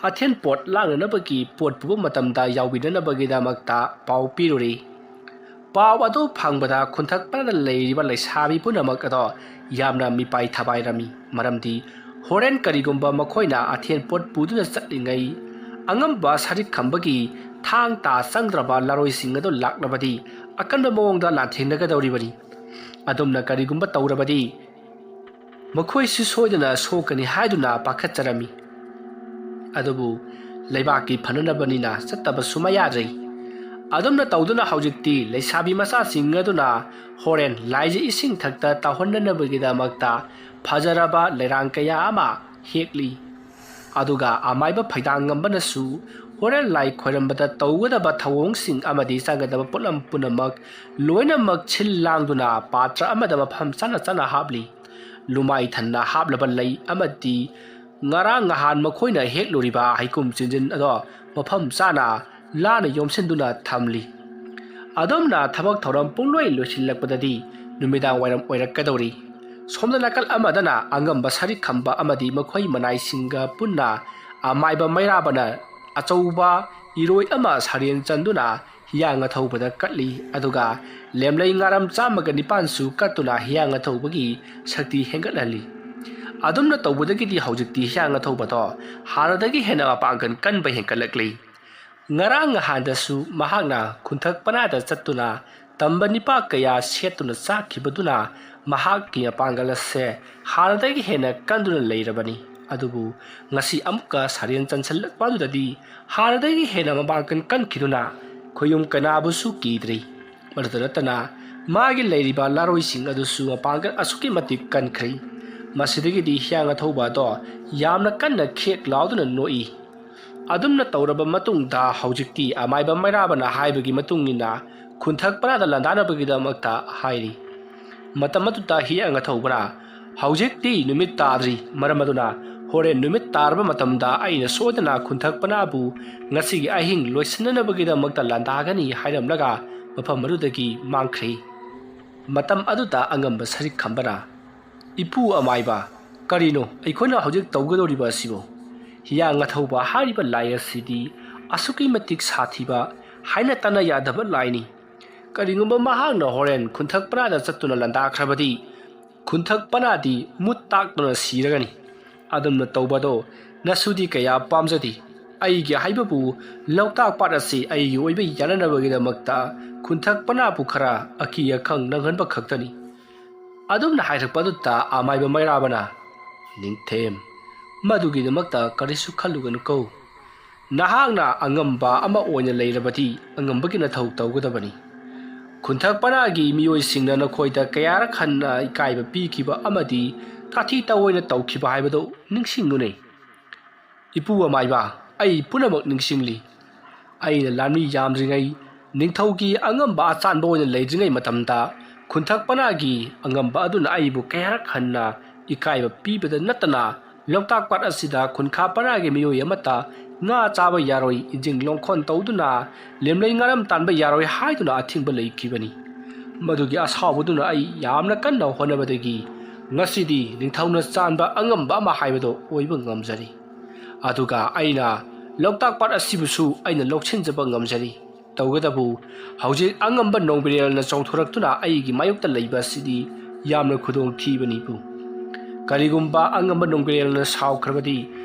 ꯑꯊꯦꯟ ꯄꯣꯠ ꯂꯥꯡꯅꯅꯕꯒꯤ ꯄꯣꯠ ꯄꯨꯕ ꯃꯇꯝꯗ ꯌꯥꯎꯕꯤꯅꯅꯕꯒꯤꯗꯃꯛꯇ ꯄꯥꯎ ꯄꯤꯔꯨꯔꯤ꯫ ꯄꯥꯎ ꯑꯗꯨ ꯐꯪꯕꯗ ꯈꯨꯟꯊꯛ ꯄꯅꯥꯗ ꯂꯩꯔꯤꯕ ꯂꯩꯁꯥꯕꯤ ꯄꯨꯝꯅꯃꯛ ꯑꯗꯣ ꯌꯥꯝꯅ ꯃꯤꯄꯥꯏ ꯊꯕꯥꯏꯔꯝꯃꯤ꯫ ꯃꯔꯝꯗꯤ ꯍꯣꯔꯦꯟ ꯀꯔꯤꯒꯨꯝꯕ ꯃꯈꯣꯏꯅ ꯑꯊꯦꯟ ꯄꯣꯠ ꯄꯨꯗꯨꯅ ꯆꯠꯂꯤꯉꯩ ꯑꯉꯝꯕ ꯁꯔꯤꯛ ꯈꯝꯕꯒꯤ ꯊꯥꯡ ꯇꯥ ꯆꯪꯗ꯭ꯔꯕ ꯂꯥꯔꯣꯏꯁꯤꯡ ꯑꯗꯨ ꯂꯥꯛꯂꯕꯗꯤ ꯑꯀꯟꯕ ꯃꯑꯣꯡꯗ ꯂꯥꯟꯊꯦꯡꯅꯒꯗꯧꯔꯤꯕꯅꯤ꯫ ꯑꯗꯨꯝꯅ ꯀꯔꯤꯒꯨꯝꯕ ꯇꯧꯔꯕꯗꯤ ꯃꯈꯣꯏꯁꯨ ꯁꯣꯏꯗꯅ ꯁꯣꯛꯀꯅꯤ ꯍꯥꯏꯗꯨꯅ ꯄꯥꯈꯠꯆꯔꯝꯃꯤ꯫ ꯑꯗꯨꯕꯨ ꯂꯩꯕꯥꯛꯀꯤ ꯐꯅꯅꯕꯅꯤꯅ ꯆꯠꯇꯕ ꯁꯨꯃꯥꯏ ꯌꯥꯗ꯭ꯔꯦ꯫ ꯑꯗꯨꯝꯅ ꯇꯧꯗꯨꯅ ꯍꯧꯖꯤꯛꯇꯤ ꯂꯩꯁꯥꯕꯤ ꯃꯆꯥꯁꯤꯡ ꯑꯗꯨꯅ ꯍꯣꯔꯦꯟ ꯂꯥꯏꯖ ꯏꯁꯤꯡ ꯊꯛꯇ ꯇꯧꯍꯟꯅꯅꯕꯒꯤꯗꯃꯛꯇ ꯐꯖꯔꯕ ꯂꯩꯔꯥꯡ ꯀꯌꯥ ꯑꯃ ꯍꯦꯛꯂꯤ꯫ ꯑꯗꯨꯒ ꯑꯃꯥꯏꯕ ꯐꯩꯗꯥꯡꯒꯝꯕꯅꯁꯨ ꯍꯣꯔꯦꯟ ꯂꯥꯏ ꯈꯣꯏꯔꯝꯕꯗ ꯇꯧꯒꯗꯕ ꯊꯧꯑꯣꯡꯁꯤꯡ ꯑꯃꯗꯤ ꯆꯪꯒꯗꯕ ꯄꯣꯠꯂꯝ ꯄꯨꯝꯅꯃꯛ ꯂꯣꯏꯅꯃꯛ ꯁꯤꯜ ꯂꯥꯡꯗꯨꯅ ꯄꯥꯇ꯭ꯔ ꯑꯃꯗ ꯃꯐꯝ ꯆꯥꯅ ꯆꯥꯅ ꯍꯥꯞꯂꯤ꯫ ꯂꯨꯃꯥꯏ ꯊꯟꯅ ꯍꯥꯞꯂꯕ ꯂꯩ ꯑꯃꯗꯤ ꯉꯔꯥꯡ ꯅꯍꯥꯟ ꯃꯈꯣꯏꯅ ꯍꯦꯛꯂꯨꯔꯤꯕ ꯍꯩꯀꯨꯝ ꯆꯤꯟꯖꯤꯟ ꯑꯗꯣ ꯃꯐꯝ ꯆꯥꯅ ꯂꯥꯅ ꯌꯣꯝꯁꯤꯟꯗꯨꯅ ꯊꯝꯂꯤ꯫ ꯑꯗꯨꯝꯅ ꯊꯕꯛ ꯊꯧꯔꯝ ꯄꯨꯡꯂꯣꯏ ꯂꯣꯏꯁꯤꯜꯂꯛꯄꯗꯗꯤ ꯅꯨꯃꯤꯗꯥꯡ ꯋꯥꯏꯔꯝ ꯑꯣꯏꯔꯛꯀꯗꯧꯔꯤ꯫ ꯁꯣꯝꯗ ꯅꯥꯀꯜ ꯑꯃꯗꯅ ꯑꯉꯝꯕ ꯁꯔꯤꯛ ꯈꯝꯕ ꯑꯃꯗꯤ ꯃꯈꯣꯏ ꯃꯅꯥꯏꯁꯤꯡꯒ ꯄꯨꯟꯅ ꯑꯃꯥꯏꯕ ꯃꯩꯔꯥꯕꯅ ꯑꯆꯧꯕ ꯏꯔꯣꯏ ꯑꯃ ꯁꯥꯔꯦꯟ ꯆꯟꯗꯨꯅ ꯍꯤꯌꯥꯡ ꯑꯊꯧꯕꯗ ꯀꯠꯂꯤ, ꯑꯗꯨꯒ ꯂꯦꯝꯂꯩ ꯉꯥꯔꯝ ꯆꯥꯝꯃꯒ ꯅꯤꯄꯥꯟꯁꯨ ꯀꯠꯇꯨꯅ ꯍꯤꯌꯥꯡ ꯑꯊꯧꯕꯒꯤ ꯁꯛꯇꯤ ꯍꯦꯟꯒꯠꯍꯜꯂꯤ꯫ ꯑꯗꯨꯝꯅ ꯇꯧꯕꯗꯒꯤꯗꯤ ꯍꯧꯖꯤꯛꯇꯤ ꯍꯤꯌꯥꯡ ꯑꯊꯧꯕꯗꯣ ꯍꯥꯟꯅꯗꯒꯤ ꯍꯦꯟꯅ ꯃꯄꯥꯡꯒꯜ ꯀꯟꯕ ꯍꯦꯟꯒꯠꯂꯛꯂꯤ꯫ ꯉꯔꯥꯡ ꯅꯍꯥꯟꯗꯁꯨ ꯃꯍꯥꯛꯅ ꯈꯨꯟꯊꯛ ꯄꯅꯥꯗ ꯆꯠꯇꯨꯅ ꯇꯝꯕ ꯅꯤꯄꯥ ꯀꯌꯥ ꯁꯦꯠꯇꯨꯅ ꯆꯥꯛꯈꯤꯕꯗꯨꯅ ꯃꯍꯥꯛꯀꯤ ꯃꯄꯥꯡꯒꯜ ꯑꯁꯦ ꯍꯥꯟꯅꯗꯒꯤ ꯍꯦꯟꯅ ꯀꯟꯗꯨꯅ ꯂꯩꯔꯕꯅꯤ꯫ ꯑꯗꯨꯕꯨ ꯉꯁꯤ ꯑꯃꯨꯛꯀ ꯁꯥꯔꯦꯟ ꯆꯟꯁꯤꯜꯂꯛꯄ ꯑꯗꯨꯗꯗꯤ ꯍꯥꯟꯅꯗꯒꯤ ꯍꯦꯟꯅ ꯃꯄꯥꯡꯒꯜ ꯀꯟꯈꯤꯗꯨꯅ ꯈꯣꯌꯨꯝ ꯀꯅꯥꯕꯨꯁꯨ ꯀꯤꯗ꯭ꯔꯤ꯫ ꯃꯗꯨꯇ ꯅꯠꯇꯅ ꯃꯥꯒꯤ ꯂꯩꯔꯤꯕ ꯂꯥꯔꯣꯏꯁꯤꯡ ꯑꯗꯨꯁꯨ ꯃꯄꯥꯡꯒꯜ ꯑꯁꯨꯛꯀꯤ ꯃꯇꯤꯛ ꯀꯟꯈ꯭ꯔꯦ꯫ ꯃꯁꯤꯗꯒꯤꯗꯤ ꯍꯤꯌꯥꯡ ꯑꯊꯧꯕ ꯑꯗꯣ ꯌꯥꯝꯅ ꯀꯟꯅ ꯈꯦꯛ ꯂꯥꯎꯗꯨꯅ ꯅꯣꯛꯏ꯫ ꯑꯗꯨꯝꯅ ꯇꯧꯔꯕ ꯃꯇꯨꯡꯗ ꯍꯧꯖꯤꯛꯇꯤ ꯑꯃꯥꯏꯕ ꯃꯩꯔꯥꯕꯅ ꯍꯥꯏꯕꯒꯤ ꯃꯇꯨꯡ ꯏꯟꯅ ꯈꯨꯟꯊꯛ ꯄꯅꯥꯗ ꯂꯥꯟꯗꯥꯅꯕꯒꯤꯗꯃꯛꯇ ꯍꯥꯏꯔꯤ꯫ ꯃꯇꯝ ꯑꯗꯨꯗ ꯍꯤꯌꯥꯡ ꯑꯊꯧꯕꯅ, "ꯍꯧꯖꯤꯛꯇꯤ ꯅꯨꯃꯤꯠ ꯇꯥꯗ꯭ꯔꯤ, ꯃꯔꯝ ꯑꯗꯨꯅ ꯍꯣꯔꯦꯟ ꯅꯨꯃꯤꯠ ꯇꯥꯔꯕ ꯃꯇꯝꯗ ꯑꯩꯅ ꯁꯣꯏꯗꯅ ꯈꯨꯟꯊꯛ ꯄꯅꯥꯕꯨ ꯉꯁꯤꯒꯤ ꯑꯍꯤꯡ ꯂꯣꯏꯁꯤꯟꯅꯅꯕꯒꯤꯗꯃꯛꯇ ꯂꯥꯟꯗꯥꯒꯅꯤ" ꯍꯥꯏꯔꯝꯂꯒ ꯃꯐꯝ ꯑꯗꯨꯗꯒꯤ ꯃꯥꯡꯈ꯭ꯔꯦ꯫ ꯃꯇꯝ ꯑꯗꯨꯗ ꯑꯉꯝꯕ ꯁꯔꯤꯛ ꯈꯝꯕꯅ, "ꯏꯄꯨ ꯑꯃꯥꯏꯕ, ꯀꯔꯤꯅꯣ ꯑꯩꯈꯣꯏꯅ ꯍꯧꯖꯤꯛ ꯇꯧꯒꯗꯧꯔꯤꯕ ꯑꯁꯤꯕꯨ? ꯍꯤꯌꯥꯡ ꯑꯊꯧꯕ ꯍꯥꯏꯔꯤꯕ ꯂꯥꯏ ꯑꯁꯤꯗꯤ ꯑꯁꯨꯛꯀꯤ ꯃꯇꯤꯛ ꯁꯥꯊꯤꯕ, ꯍꯥꯏꯅ ꯇꯥꯟꯅ ꯌꯥꯗꯕ ꯂꯥꯏꯅꯤ꯫ ꯀꯔꯤꯒꯨꯝꯕ ꯃꯍꯥꯛꯅ ꯍꯣꯔꯦꯟ ꯈꯨꯟꯊꯛ ꯄꯅꯥꯗ ꯆꯠꯇꯨꯅ ꯂꯥꯟꯗꯥꯈ꯭ꯔꯕꯗꯤ ꯈꯨꯟꯊꯛ ꯄꯅꯥꯗꯤ ꯃꯨꯠ ꯇꯥꯛꯇꯨꯅ ꯁꯤꯔꯒꯅꯤ꯫ ꯑꯗꯨꯝꯅ ꯇꯧꯕꯗꯣ ꯅꯁꯨꯗꯤ ꯀꯌꯥ ꯄꯥꯝꯖꯗꯦ꯫ ꯑꯩꯒꯤ ꯍꯥꯏꯕꯕꯨ ꯂꯣꯛꯇꯥꯛ ꯄꯥꯠ ꯑꯁꯤ ꯑꯩꯒꯤ ꯑꯣꯏꯕ ꯌꯥꯅꯅꯕꯒꯤꯗꯃꯛꯇ ꯈꯨꯟꯊꯛ ꯄꯅꯥꯕꯨ ꯈꯔ ꯑꯀꯤ ꯑꯈꯪ ꯅꯪꯍꯟꯕ ꯈꯛꯇꯅꯤ"꯫ ꯑꯗꯨꯝꯅ ꯍꯥꯏꯔꯛꯄ ꯑꯗꯨꯗ ꯑꯃꯥꯏꯕ ꯃꯩꯔꯥꯕꯅ, "ꯅꯤꯡꯊꯦꯝ, ꯃꯗꯨꯒꯤꯗꯃꯛꯇ ꯀꯔꯤꯁꯨ ꯈꯜꯂꯨꯒꯅꯨꯀꯣ꯫ ꯅꯍꯥꯛꯅ ꯑꯉꯝꯕ ꯑꯃ ꯑꯣꯏꯅ ꯂꯩꯔꯕꯗꯤ ꯑꯉꯝꯕꯒꯤ ꯅꯊꯧ ꯇꯧꯒꯗꯕꯅꯤ꯫ ꯈꯨꯟꯊꯛ ꯄꯅꯥꯒꯤ ꯃꯤꯑꯣꯏꯁꯤꯡꯅ ꯅꯈꯣꯏꯗ ꯀꯌꯥꯔꯛ ꯍꯟꯅ ꯏꯀꯥꯏꯕ ꯄꯤꯈꯤꯕ ꯑꯃꯗꯤ ꯇꯥꯊꯤ ꯇꯧꯑꯣꯏꯅ ꯇꯧꯈꯤꯕ ꯍꯥꯏꯕꯗꯨ ꯅꯤꯡꯁꯤꯡꯉꯨꯅꯦ꯫ ꯏꯄꯨ ꯑꯃꯥꯏꯕ, ꯑꯩ ꯄꯨꯝꯅꯃꯛ ꯅꯤꯡꯁꯤꯡꯂꯤ꯫ ꯑꯩꯅ ꯂꯥꯟꯃꯤ ꯌꯥꯝꯗ꯭ꯔꯤꯉꯩ, ꯅꯤꯡꯊꯧꯒꯤ ꯑꯉꯝꯕ ꯑꯆꯥꯟꯕ ꯑꯣꯏꯅ ꯂꯩꯗ꯭ꯔꯤꯉꯩ ꯃꯇꯝꯗ ꯈꯨꯟꯊꯛ ꯄꯅꯥꯒꯤ ꯑꯉꯝꯕ ꯑꯗꯨꯅ ꯑꯩꯕꯨ ꯀꯌꯥꯔꯛ ꯍꯟꯅ ꯏꯀꯥꯏꯕ ꯄꯤꯕꯗ ꯅꯠꯇꯅ ꯂꯣꯛꯇꯥꯛ ꯄꯥꯠ ꯑꯁꯤꯗ ꯈꯨꯟꯈꯥ ꯄꯅꯥꯒꯤ ꯃꯤꯑꯣꯏ ꯑꯃꯠꯇ ꯉꯥ ꯆꯥꯕ ꯌꯥꯔꯣꯏ, ꯏꯟꯖꯤꯡ ꯂꯣꯡꯈꯣꯟ ꯇꯧꯗꯨꯅ ꯂꯦꯝꯂꯩ ꯉꯥꯔꯝ ꯇꯥꯟꯕ ꯌꯥꯔꯣꯏ ꯍꯥꯏꯗꯨꯅ ꯑꯊꯤꯡꯕ ꯂꯩꯈꯤꯕꯅꯤ꯫ ꯃꯗꯨꯒꯤ ꯑꯁꯥꯎꯕꯗꯨꯅ ꯑꯩ ꯌꯥꯝꯅ ꯀꯟꯅ ꯍꯣꯠꯅꯕꯗꯒꯤ ꯉꯁꯤꯗꯤ ꯅꯤꯡꯊꯧꯅ ꯆꯥꯟꯕ ꯑꯉꯝꯕ ꯑꯃ ꯍꯥꯏꯕꯗꯨ ꯑꯣꯏꯕ ꯉꯝꯖꯔꯤ꯫ ꯑꯗꯨꯒ ꯑꯩꯅ ꯂꯣꯛꯇꯥꯛ ꯄꯥꯠ ꯑꯁꯤꯕꯨꯁꯨ ꯑꯩꯅ ꯂꯧꯁꯤꯟꯖꯕ ꯉꯝꯖꯔꯤ꯫ ꯇꯧꯒꯗꯕꯨ, ꯍꯧꯖꯤꯛ ꯑꯉꯝꯕ ꯅꯣꯡꯕꯤꯔꯦꯜꯅ ꯆꯣꯡꯊꯣꯔꯛꯇꯨꯅ ꯑꯩꯒꯤ ꯃꯥꯌꯣꯛꯇ ꯂꯩꯕ ꯑꯁꯤꯗꯤ ꯌꯥꯝꯅ ꯈꯨꯗꯣꯡ ꯊꯤꯕꯅꯤꯕꯨ꯫ ꯀꯔꯤꯒꯨꯝꯕ ꯑꯉꯝꯕ ꯅꯣꯡꯕꯤꯔꯦꯜꯅ ꯁꯥꯎꯈ꯭ꯔꯕꯗꯤ,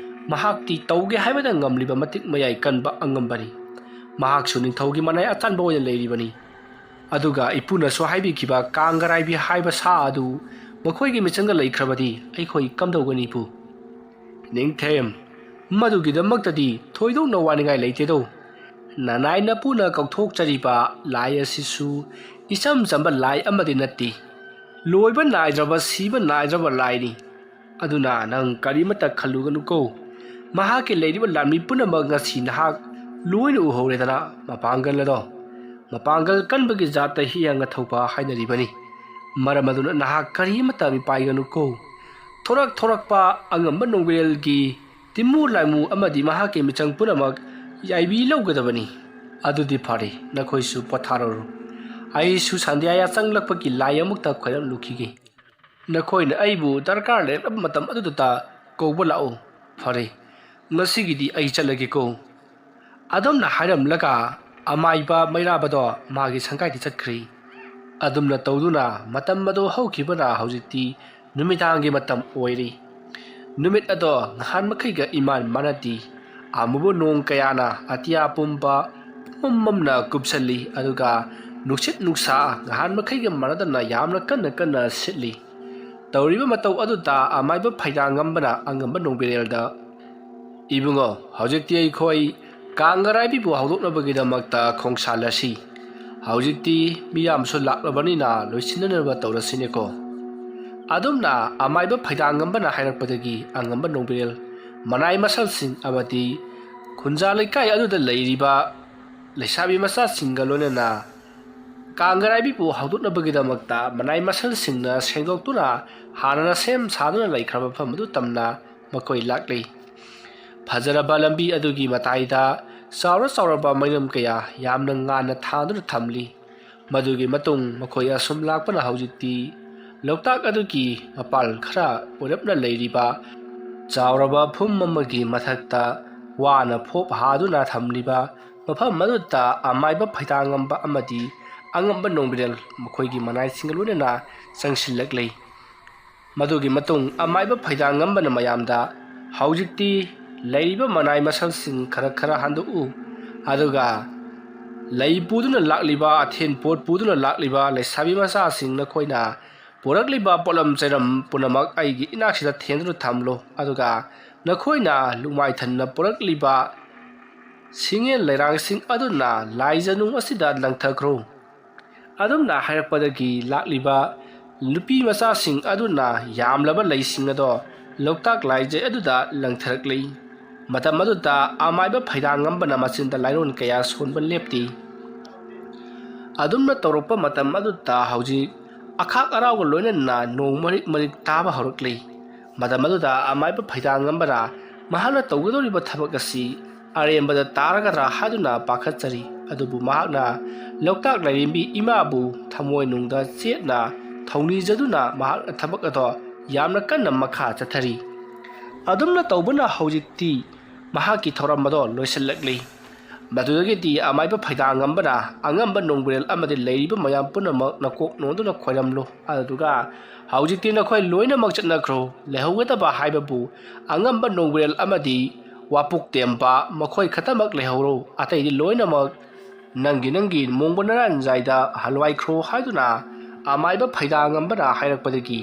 ꯃꯍꯥꯛꯇꯤ ꯇꯧꯒꯦ ꯍꯥꯏꯕꯗ ꯉꯝꯂꯤꯕ ꯃꯇꯤꯛ ꯃꯌꯥꯏ ꯀꯟꯕ ꯑꯉꯝꯕꯅꯤ꯫ ꯃꯍꯥꯛꯁꯨ ꯅꯤꯡꯊꯧꯒꯤ ꯃꯅꯥꯏ ꯑꯇꯥꯟꯕ ꯑꯣꯏꯅ ꯂꯩꯔꯤꯕꯅꯤ꯫ ꯑꯗꯨꯒ ꯏꯄꯨꯅꯁꯨ ꯍꯥꯏꯕꯤꯈꯤꯕ ꯀꯥꯡꯒꯔꯥꯏꯕꯤ ꯍꯥꯏꯕ ꯁꯥ ꯑꯗꯨ ꯃꯈꯣꯏꯒꯤ ꯃꯤꯆꯪꯗ ꯂꯩꯈ꯭ꯔꯕꯗꯤ ꯑꯩꯈꯣꯏ ꯀꯝꯗꯧꯒꯅꯤꯕꯨ? ꯅꯤꯡꯊꯦꯝ, ꯃꯗꯨꯒꯤꯗꯃꯛꯇꯗꯤ ꯊꯣꯏꯗꯣꯛꯅ ꯋꯥꯅꯤꯡꯉꯥꯏ ꯂꯩꯇꯦꯗꯣ꯫ ꯅꯅꯥꯏ ꯅꯄꯨꯅ ꯀꯧꯊꯣꯛꯆꯔꯤꯕ ꯂꯥꯏ ꯑꯁꯤꯁꯨ ꯏꯆꯝ ꯆꯝꯕ ꯂꯥꯏ ꯑꯃꯗꯤ ꯅꯠꯇꯦ꯫ ꯂꯣꯏꯕ ꯅꯥꯏꯗ꯭ꯔꯕ, ꯁꯤꯕ ꯅꯥꯏꯗ꯭ꯔꯕ ꯂꯥꯏꯅꯤ꯫ ꯑꯗꯨꯅ ꯅꯪ ꯀꯔꯤꯃꯠꯇ ꯈꯜꯂꯨꯒꯅꯨꯀꯣ꯫ ꯃꯍꯥꯛꯀꯤ ꯂꯩꯔꯤꯕ ꯂꯥꯟꯃꯤ ꯄꯨꯝꯅꯃꯛ ꯉꯁꯤ ꯅꯍꯥꯛ ꯂꯣꯏꯅ ꯎꯍꯧꯔꯦꯗꯅ, ꯃꯄꯥꯡꯒꯜ ꯑꯗꯣ꯫ ꯃꯄꯥꯡꯒꯜ ꯀꯟꯕꯒꯤ ꯖꯥꯠꯇ ꯍꯤꯌꯥꯡꯅ ꯊꯧꯕ ꯍꯥꯏꯅꯔꯤꯕꯅꯤ꯫ ꯃꯔꯝ ꯑꯗꯨꯅ ꯅꯍꯥꯛ ꯀꯔꯤꯃꯠꯇ ꯃꯤꯄꯥꯏꯒꯅꯨꯀꯣ꯫ ꯊꯣꯔꯛ ꯊꯣꯔꯛꯄ ꯑꯉꯝꯕ ꯅꯣꯡꯕꯤꯔꯦꯜꯒꯤ ꯇꯤꯃꯨ ꯂꯥꯏꯃꯨ ꯑꯃꯗꯤ ꯃꯍꯥꯛꯀꯤ ꯃꯤꯆꯪ ꯄꯨꯝꯅꯃꯛ ꯌꯥꯏꯕꯤ ꯂꯧꯒꯗꯕꯅꯤ꯫ ꯑꯗꯨꯗꯤ ꯐꯔꯦ, ꯅꯈꯣꯏꯁꯨ ꯄꯣꯊꯥꯔꯨꯔꯣ꯫ ꯑꯩꯁꯨ ꯁꯟꯙ꯭ꯌꯥ ꯌꯥꯆꯪꯂꯛꯄꯒꯤ ꯂꯥꯏ ꯑꯃꯨꯛꯇ ꯈꯣꯏꯔꯝꯂꯨꯈꯤꯒꯦ꯫ ꯅꯈꯣꯏꯅ ꯑꯩꯕꯨ ꯗꯔꯀꯥꯔ ꯂꯩꯔꯛꯂꯕ ꯃꯇꯝ ꯑꯗꯨꯗꯇ ꯀꯧꯕ ꯂꯥꯛꯎ꯫ ꯐꯔꯦ, ꯉꯁꯤꯒꯤꯗꯤ ꯑꯩ ꯆꯠꯂꯒꯦꯀꯣ꯫ ꯑꯗꯨꯝꯅ ꯍꯥꯏꯔꯝꯂꯒ ꯑꯃꯥꯏꯕ ꯃꯩꯔꯥꯕꯗꯣ ꯃꯥꯒꯤ ꯁꯪꯒꯥꯏꯗ ꯆꯠꯈ꯭ꯔꯤ꯫ ꯑꯗꯨꯝꯅ ꯇꯧꯗꯨꯅ ꯃꯇꯝ ꯑꯗꯨ ꯍꯧꯈꯤꯕꯅ ꯍꯧꯖꯤꯛꯇꯤ ꯅꯨꯃꯤꯗꯥꯡꯒꯤ ꯃꯇꯝ ꯑꯣꯏꯔꯤ꯫ ꯅꯨꯃꯤꯠ ꯑꯗꯣ ꯅꯍꯥꯟ ꯃꯈꯩꯒ ꯏꯃꯥꯟ ꯃꯥꯟꯅꯗꯦ꯫ ꯑꯃꯨꯕ ꯅꯣꯡ ꯀꯌꯥꯅ ꯑꯇꯤꯌꯥ ꯄꯨꯝꯕ ꯄꯨꯝꯃꯝꯅ ꯀꯨꯞꯁꯜꯂꯤ, ꯑꯗꯨꯒ ꯅꯨꯡꯁꯤꯠ ꯅꯨꯡꯁꯥ ꯅꯍꯥꯟ ꯃꯈꯩꯒ ꯃꯥꯟꯅꯗꯅ ꯌꯥꯝꯅ ꯀꯟꯅ ꯀꯟꯅ ꯁꯤꯠꯂꯤ꯫ ꯇꯧꯔꯤꯕ ꯃꯇꯧ ꯑꯗꯨꯗ ꯑꯃꯥꯏꯕ ꯐꯩꯗꯥꯡꯉꯝꯕꯅ ꯑꯉꯝꯕ ꯅꯣꯡꯕꯤꯔꯦꯜꯗ, "ꯏꯕꯨꯡꯉꯣ, ꯍꯧꯖꯤꯛꯇꯤ ꯑꯩꯈꯣꯏ ꯀꯥꯡꯒꯔꯥꯏꯕꯤꯕꯨ ꯍꯧꯗꯣꯛꯅꯕꯒꯤꯗꯃꯛꯇ ꯈꯣꯡꯁꯥꯜꯂꯁꯤ꯫ ꯍꯧꯖꯤꯛꯇꯤ ꯃꯤꯌꯥꯝꯁꯨ ꯂꯥꯛꯂꯕꯅꯤꯅ ꯂꯣꯏꯁꯤꯟꯅꯅꯕ ꯇꯧꯔꯁꯤꯅꯦꯀꯣ"꯫ ꯑꯗꯨꯝꯅ ꯑꯃꯥꯏꯕ ꯐꯩꯗꯥꯡꯉꯝꯕꯅ ꯍꯥꯏꯔꯛꯄꯗꯒꯤ ꯑꯉꯝꯕ ꯅꯣꯡꯕꯤꯔꯦꯜ ꯃꯅꯥꯏ ꯃꯁꯜꯁꯤꯡ ꯑꯃꯗꯤ ꯈꯨꯟꯖꯥ ꯂꯩꯀꯥꯏ ꯑꯗꯨꯗ ꯂꯩꯔꯤꯕ ꯂꯩꯁꯥꯕꯤ ꯃꯆꯥꯁꯤꯡꯒ ꯂꯣꯏꯅꯅ ꯀꯥꯡꯒꯔꯥꯏꯕꯤꯕꯨ ꯍꯧꯗꯣꯛꯅꯕꯒꯤꯗꯃꯛꯇ ꯃꯅꯥꯏ ꯃꯁꯜꯁꯤꯡꯅ ꯁꯦꯡꯗꯣꯛꯇꯨꯅ ꯍꯥꯟꯅꯅ ꯁꯦꯝ ꯁꯥꯗꯨꯅ ꯂꯩꯈ꯭ꯔꯕ ꯃꯐꯝ ꯑꯗꯨ ꯇꯝꯅ ꯃꯈꯣꯏ ꯂꯥꯛꯂꯤ꯫ ꯐꯖꯔꯕ ꯂꯝꯕꯤ ꯑꯗꯨꯒꯤ ꯃꯇꯥꯏꯗ ꯆꯥꯎꯔ ꯆꯥꯎꯔꯕ ꯃꯩꯅꯝ ꯀꯌꯥ ꯌꯥꯝꯅ ꯉꯥꯟꯅ ꯊꯥꯗꯨꯅ ꯊꯝꯂꯤ꯫ ꯃꯗꯨꯒꯤ ꯃꯇꯨꯡ ꯃꯈꯣꯏ ꯑꯁꯨꯝ ꯂꯥꯛꯄꯅ ꯍꯧꯖꯤꯛꯇꯤ ꯂꯣꯛꯇꯥꯛ ꯑꯗꯨꯒꯤ ꯃꯄꯥꯜ ꯈꯔ ꯑꯣꯏꯔꯞꯅ ꯂꯩꯔꯤꯕ ꯆꯥꯎꯔꯕ ꯐꯨꯝ ꯑꯃꯒꯤ ꯃꯊꯛꯇ ꯋꯥꯅ ꯐꯣꯞ ꯍꯥꯗꯨꯅ ꯊꯝꯂꯤꯕ ꯃꯐꯝ ꯑꯗꯨꯗ ꯑꯃꯥꯏꯕ ꯐꯩꯗꯥꯡꯉꯝꯕ ꯑꯃꯗꯤ ꯑꯉꯝꯕ ꯅꯣꯡꯕꯤꯔꯦꯜ ꯃꯈꯣꯏꯒꯤ ꯃꯅꯥꯏꯁꯤꯡꯒ ꯂꯣꯏꯅꯅ ꯆꯪꯁꯤꯜꯂꯛꯂꯤ꯫ ꯃꯗꯨꯒꯤ ꯃꯇꯨꯡ ꯑꯃꯥꯏꯕ ꯐꯩꯗꯥꯡꯉꯝꯕꯅ ꯃꯌꯥꯝꯗ, "ꯍꯧꯖꯤꯛꯇꯤ ꯂꯩꯔꯤꯕ ꯃꯅꯥꯏ ꯃꯁꯜꯁꯤꯡ ꯈꯔ ꯈꯔ ꯍꯟꯗꯣꯛꯎ, ꯑꯗꯨꯒ ꯂꯩ ꯄꯨꯗꯨꯅ ꯂꯥꯛꯂꯤꯕ, ꯑꯊꯦꯟ ꯄꯣꯠ ꯄꯨꯗꯨꯅ ꯂꯥꯛꯂꯤꯕ ꯂꯩꯁꯥꯕꯤ ꯃꯆꯥꯁꯤꯡ, ꯅꯈꯣꯏꯅ ꯄꯨꯔꯛꯂꯤꯕ ꯄꯣꯠꯂꯝ ꯆꯩꯔꯝ ꯄꯨꯝꯅꯃꯛ ꯑꯩꯒꯤ ꯏꯅꯥꯛꯁꯤꯗ ꯊꯦꯟꯗꯨꯅ ꯊꯝꯂꯨ, ꯑꯗꯨꯒ ꯅꯈꯣꯏꯅ ꯂꯨꯃꯥꯏ ꯊꯟꯅ ꯄꯨꯔꯛꯂꯤꯕ ꯁꯤꯡꯉꯦꯟ ꯂꯩꯔꯥꯡꯁꯤꯡ ꯑꯗꯨꯅ ꯂꯥꯏꯖꯅꯨꯡ ꯑꯁꯤꯗ ꯂꯪꯊꯈ꯭ꯔꯣ"꯫ ꯑꯗꯨꯝꯅ ꯍꯥꯏꯔꯛꯄꯗꯒꯤ ꯂꯥꯛꯂꯤꯕ ꯅꯨꯄꯤ ꯃꯆꯥꯁꯤꯡ ꯑꯗꯨꯅ ꯌꯥꯝꯂꯕ ꯂꯩꯁꯤꯡ ꯑꯗꯣ ꯂꯣꯛꯇꯥꯛ ꯂꯥꯏꯖꯩ ꯑꯗꯨꯗ ꯂꯪꯊꯔꯛꯂꯤ꯫ ꯃꯇꯝ ꯑꯗꯨꯗ ꯑꯃꯥꯏꯕ ꯐꯩꯗꯥꯡꯉꯝꯕꯅ ꯃꯆꯤꯟꯗ ꯂꯥꯏꯔꯣꯟ ꯀꯌꯥ ꯁꯣꯟꯕ ꯂꯦꯞꯇꯦ꯫ ꯑꯗꯨꯝꯅ ꯇꯧꯔꯛꯄ ꯃꯇꯝ ꯑꯗꯨꯗ ꯍꯧꯖꯤꯛ ꯑꯈꯥꯛ ꯑꯔꯥꯎꯒ ꯂꯣꯏꯅꯅ ꯅꯣꯡ ꯃꯔꯤꯛ ꯃꯔꯤꯛ ꯇꯥꯕ ꯍꯧꯔꯛꯂꯤ꯫ ꯃꯇꯝ ꯑꯗꯨꯗ ꯑꯃꯥꯏꯕ ꯐꯩꯗꯥꯡꯉꯝꯕꯅ ꯃꯍꯥꯛꯅ ꯇꯧꯒꯗꯧꯔꯤꯕ ꯊꯕꯛ ꯑꯁꯤ ꯑꯔꯦꯝꯕꯗ ꯇꯥꯔꯒꯗ꯭ꯔꯥ ꯍꯥꯏꯗꯨꯅ ꯄꯥꯈꯠꯆꯔꯤ꯫ ꯑꯗꯨꯕꯨ ꯃꯍꯥꯛꯅ ꯂꯣꯛꯇꯥꯛ ꯂꯥꯏꯔꯦꯝꯕꯤ ꯏꯃꯥꯕꯨ ꯊꯃꯣꯏꯅꯨꯡꯗ ꯆꯦꯠꯅ ꯊꯧꯅꯤꯖꯗꯨꯅ ꯃꯍꯥꯛꯅ ꯊꯕꯛ ꯑꯗꯣ ꯌꯥꯝꯅ ꯀꯟꯅ ꯃꯈꯥ ꯆꯠꯊꯔꯤ꯫ ꯑꯗꯨꯝꯅ ꯇꯧꯕꯅ ꯍꯧꯖꯤꯛꯇꯤ ꯃꯍꯥꯛꯀꯤ ꯊꯧꯔꯝ ꯑꯗꯣ ꯂꯣꯏꯁꯤꯜꯂꯛꯂꯤ꯫ ꯃꯗꯨꯗꯒꯤꯗꯤ ꯑꯃꯥꯏꯕ ꯐꯩꯗꯥꯡꯉꯝꯕꯅ ꯑꯉꯝꯕ ꯅꯣꯡꯕ꯭ꯔꯦꯜ ꯑꯃꯗꯤ ꯂꯩꯔꯤꯕ ꯃꯌꯥꯝ ꯄꯨꯝꯅꯃꯛ ꯅꯀꯣꯛ ꯅꯣꯟꯗꯨꯅ ꯈꯣꯏꯔꯝꯂꯨ, ꯑꯗꯨꯒ ꯍꯧꯖꯤꯛꯇꯤ ꯅꯈꯣꯏ ꯂꯣꯏꯅꯃꯛ ꯆꯠꯅꯈ꯭ꯔꯣ꯫ ꯂꯩꯍꯧꯒꯗꯕ ꯍꯥꯏꯕꯕꯨ ꯑꯉꯝꯕ ꯅꯣꯡꯕ꯭ꯔꯦꯜ ꯑꯃꯗꯤ ꯋꯥꯄꯣꯛꯇꯦꯝꯕ ꯃꯈꯣꯏ ꯈꯛꯇꯃꯛ ꯂꯩꯍꯧꯔꯣ, ꯑꯇꯩꯗꯤ ꯂꯣꯏꯅꯃꯛ ꯅꯪꯒꯤ ꯅꯪꯒꯤ ꯃꯣꯡꯕ ꯅꯔꯥꯟꯖꯥꯏꯗ ꯍꯜꯋꯥꯏꯈ꯭ꯔꯣ ꯍꯥꯏꯗꯨꯅ ꯑꯃꯥꯏꯕ ꯐꯩꯗꯥꯡꯉꯝꯕꯅ ꯍꯥꯏꯔꯛꯄꯗꯒꯤ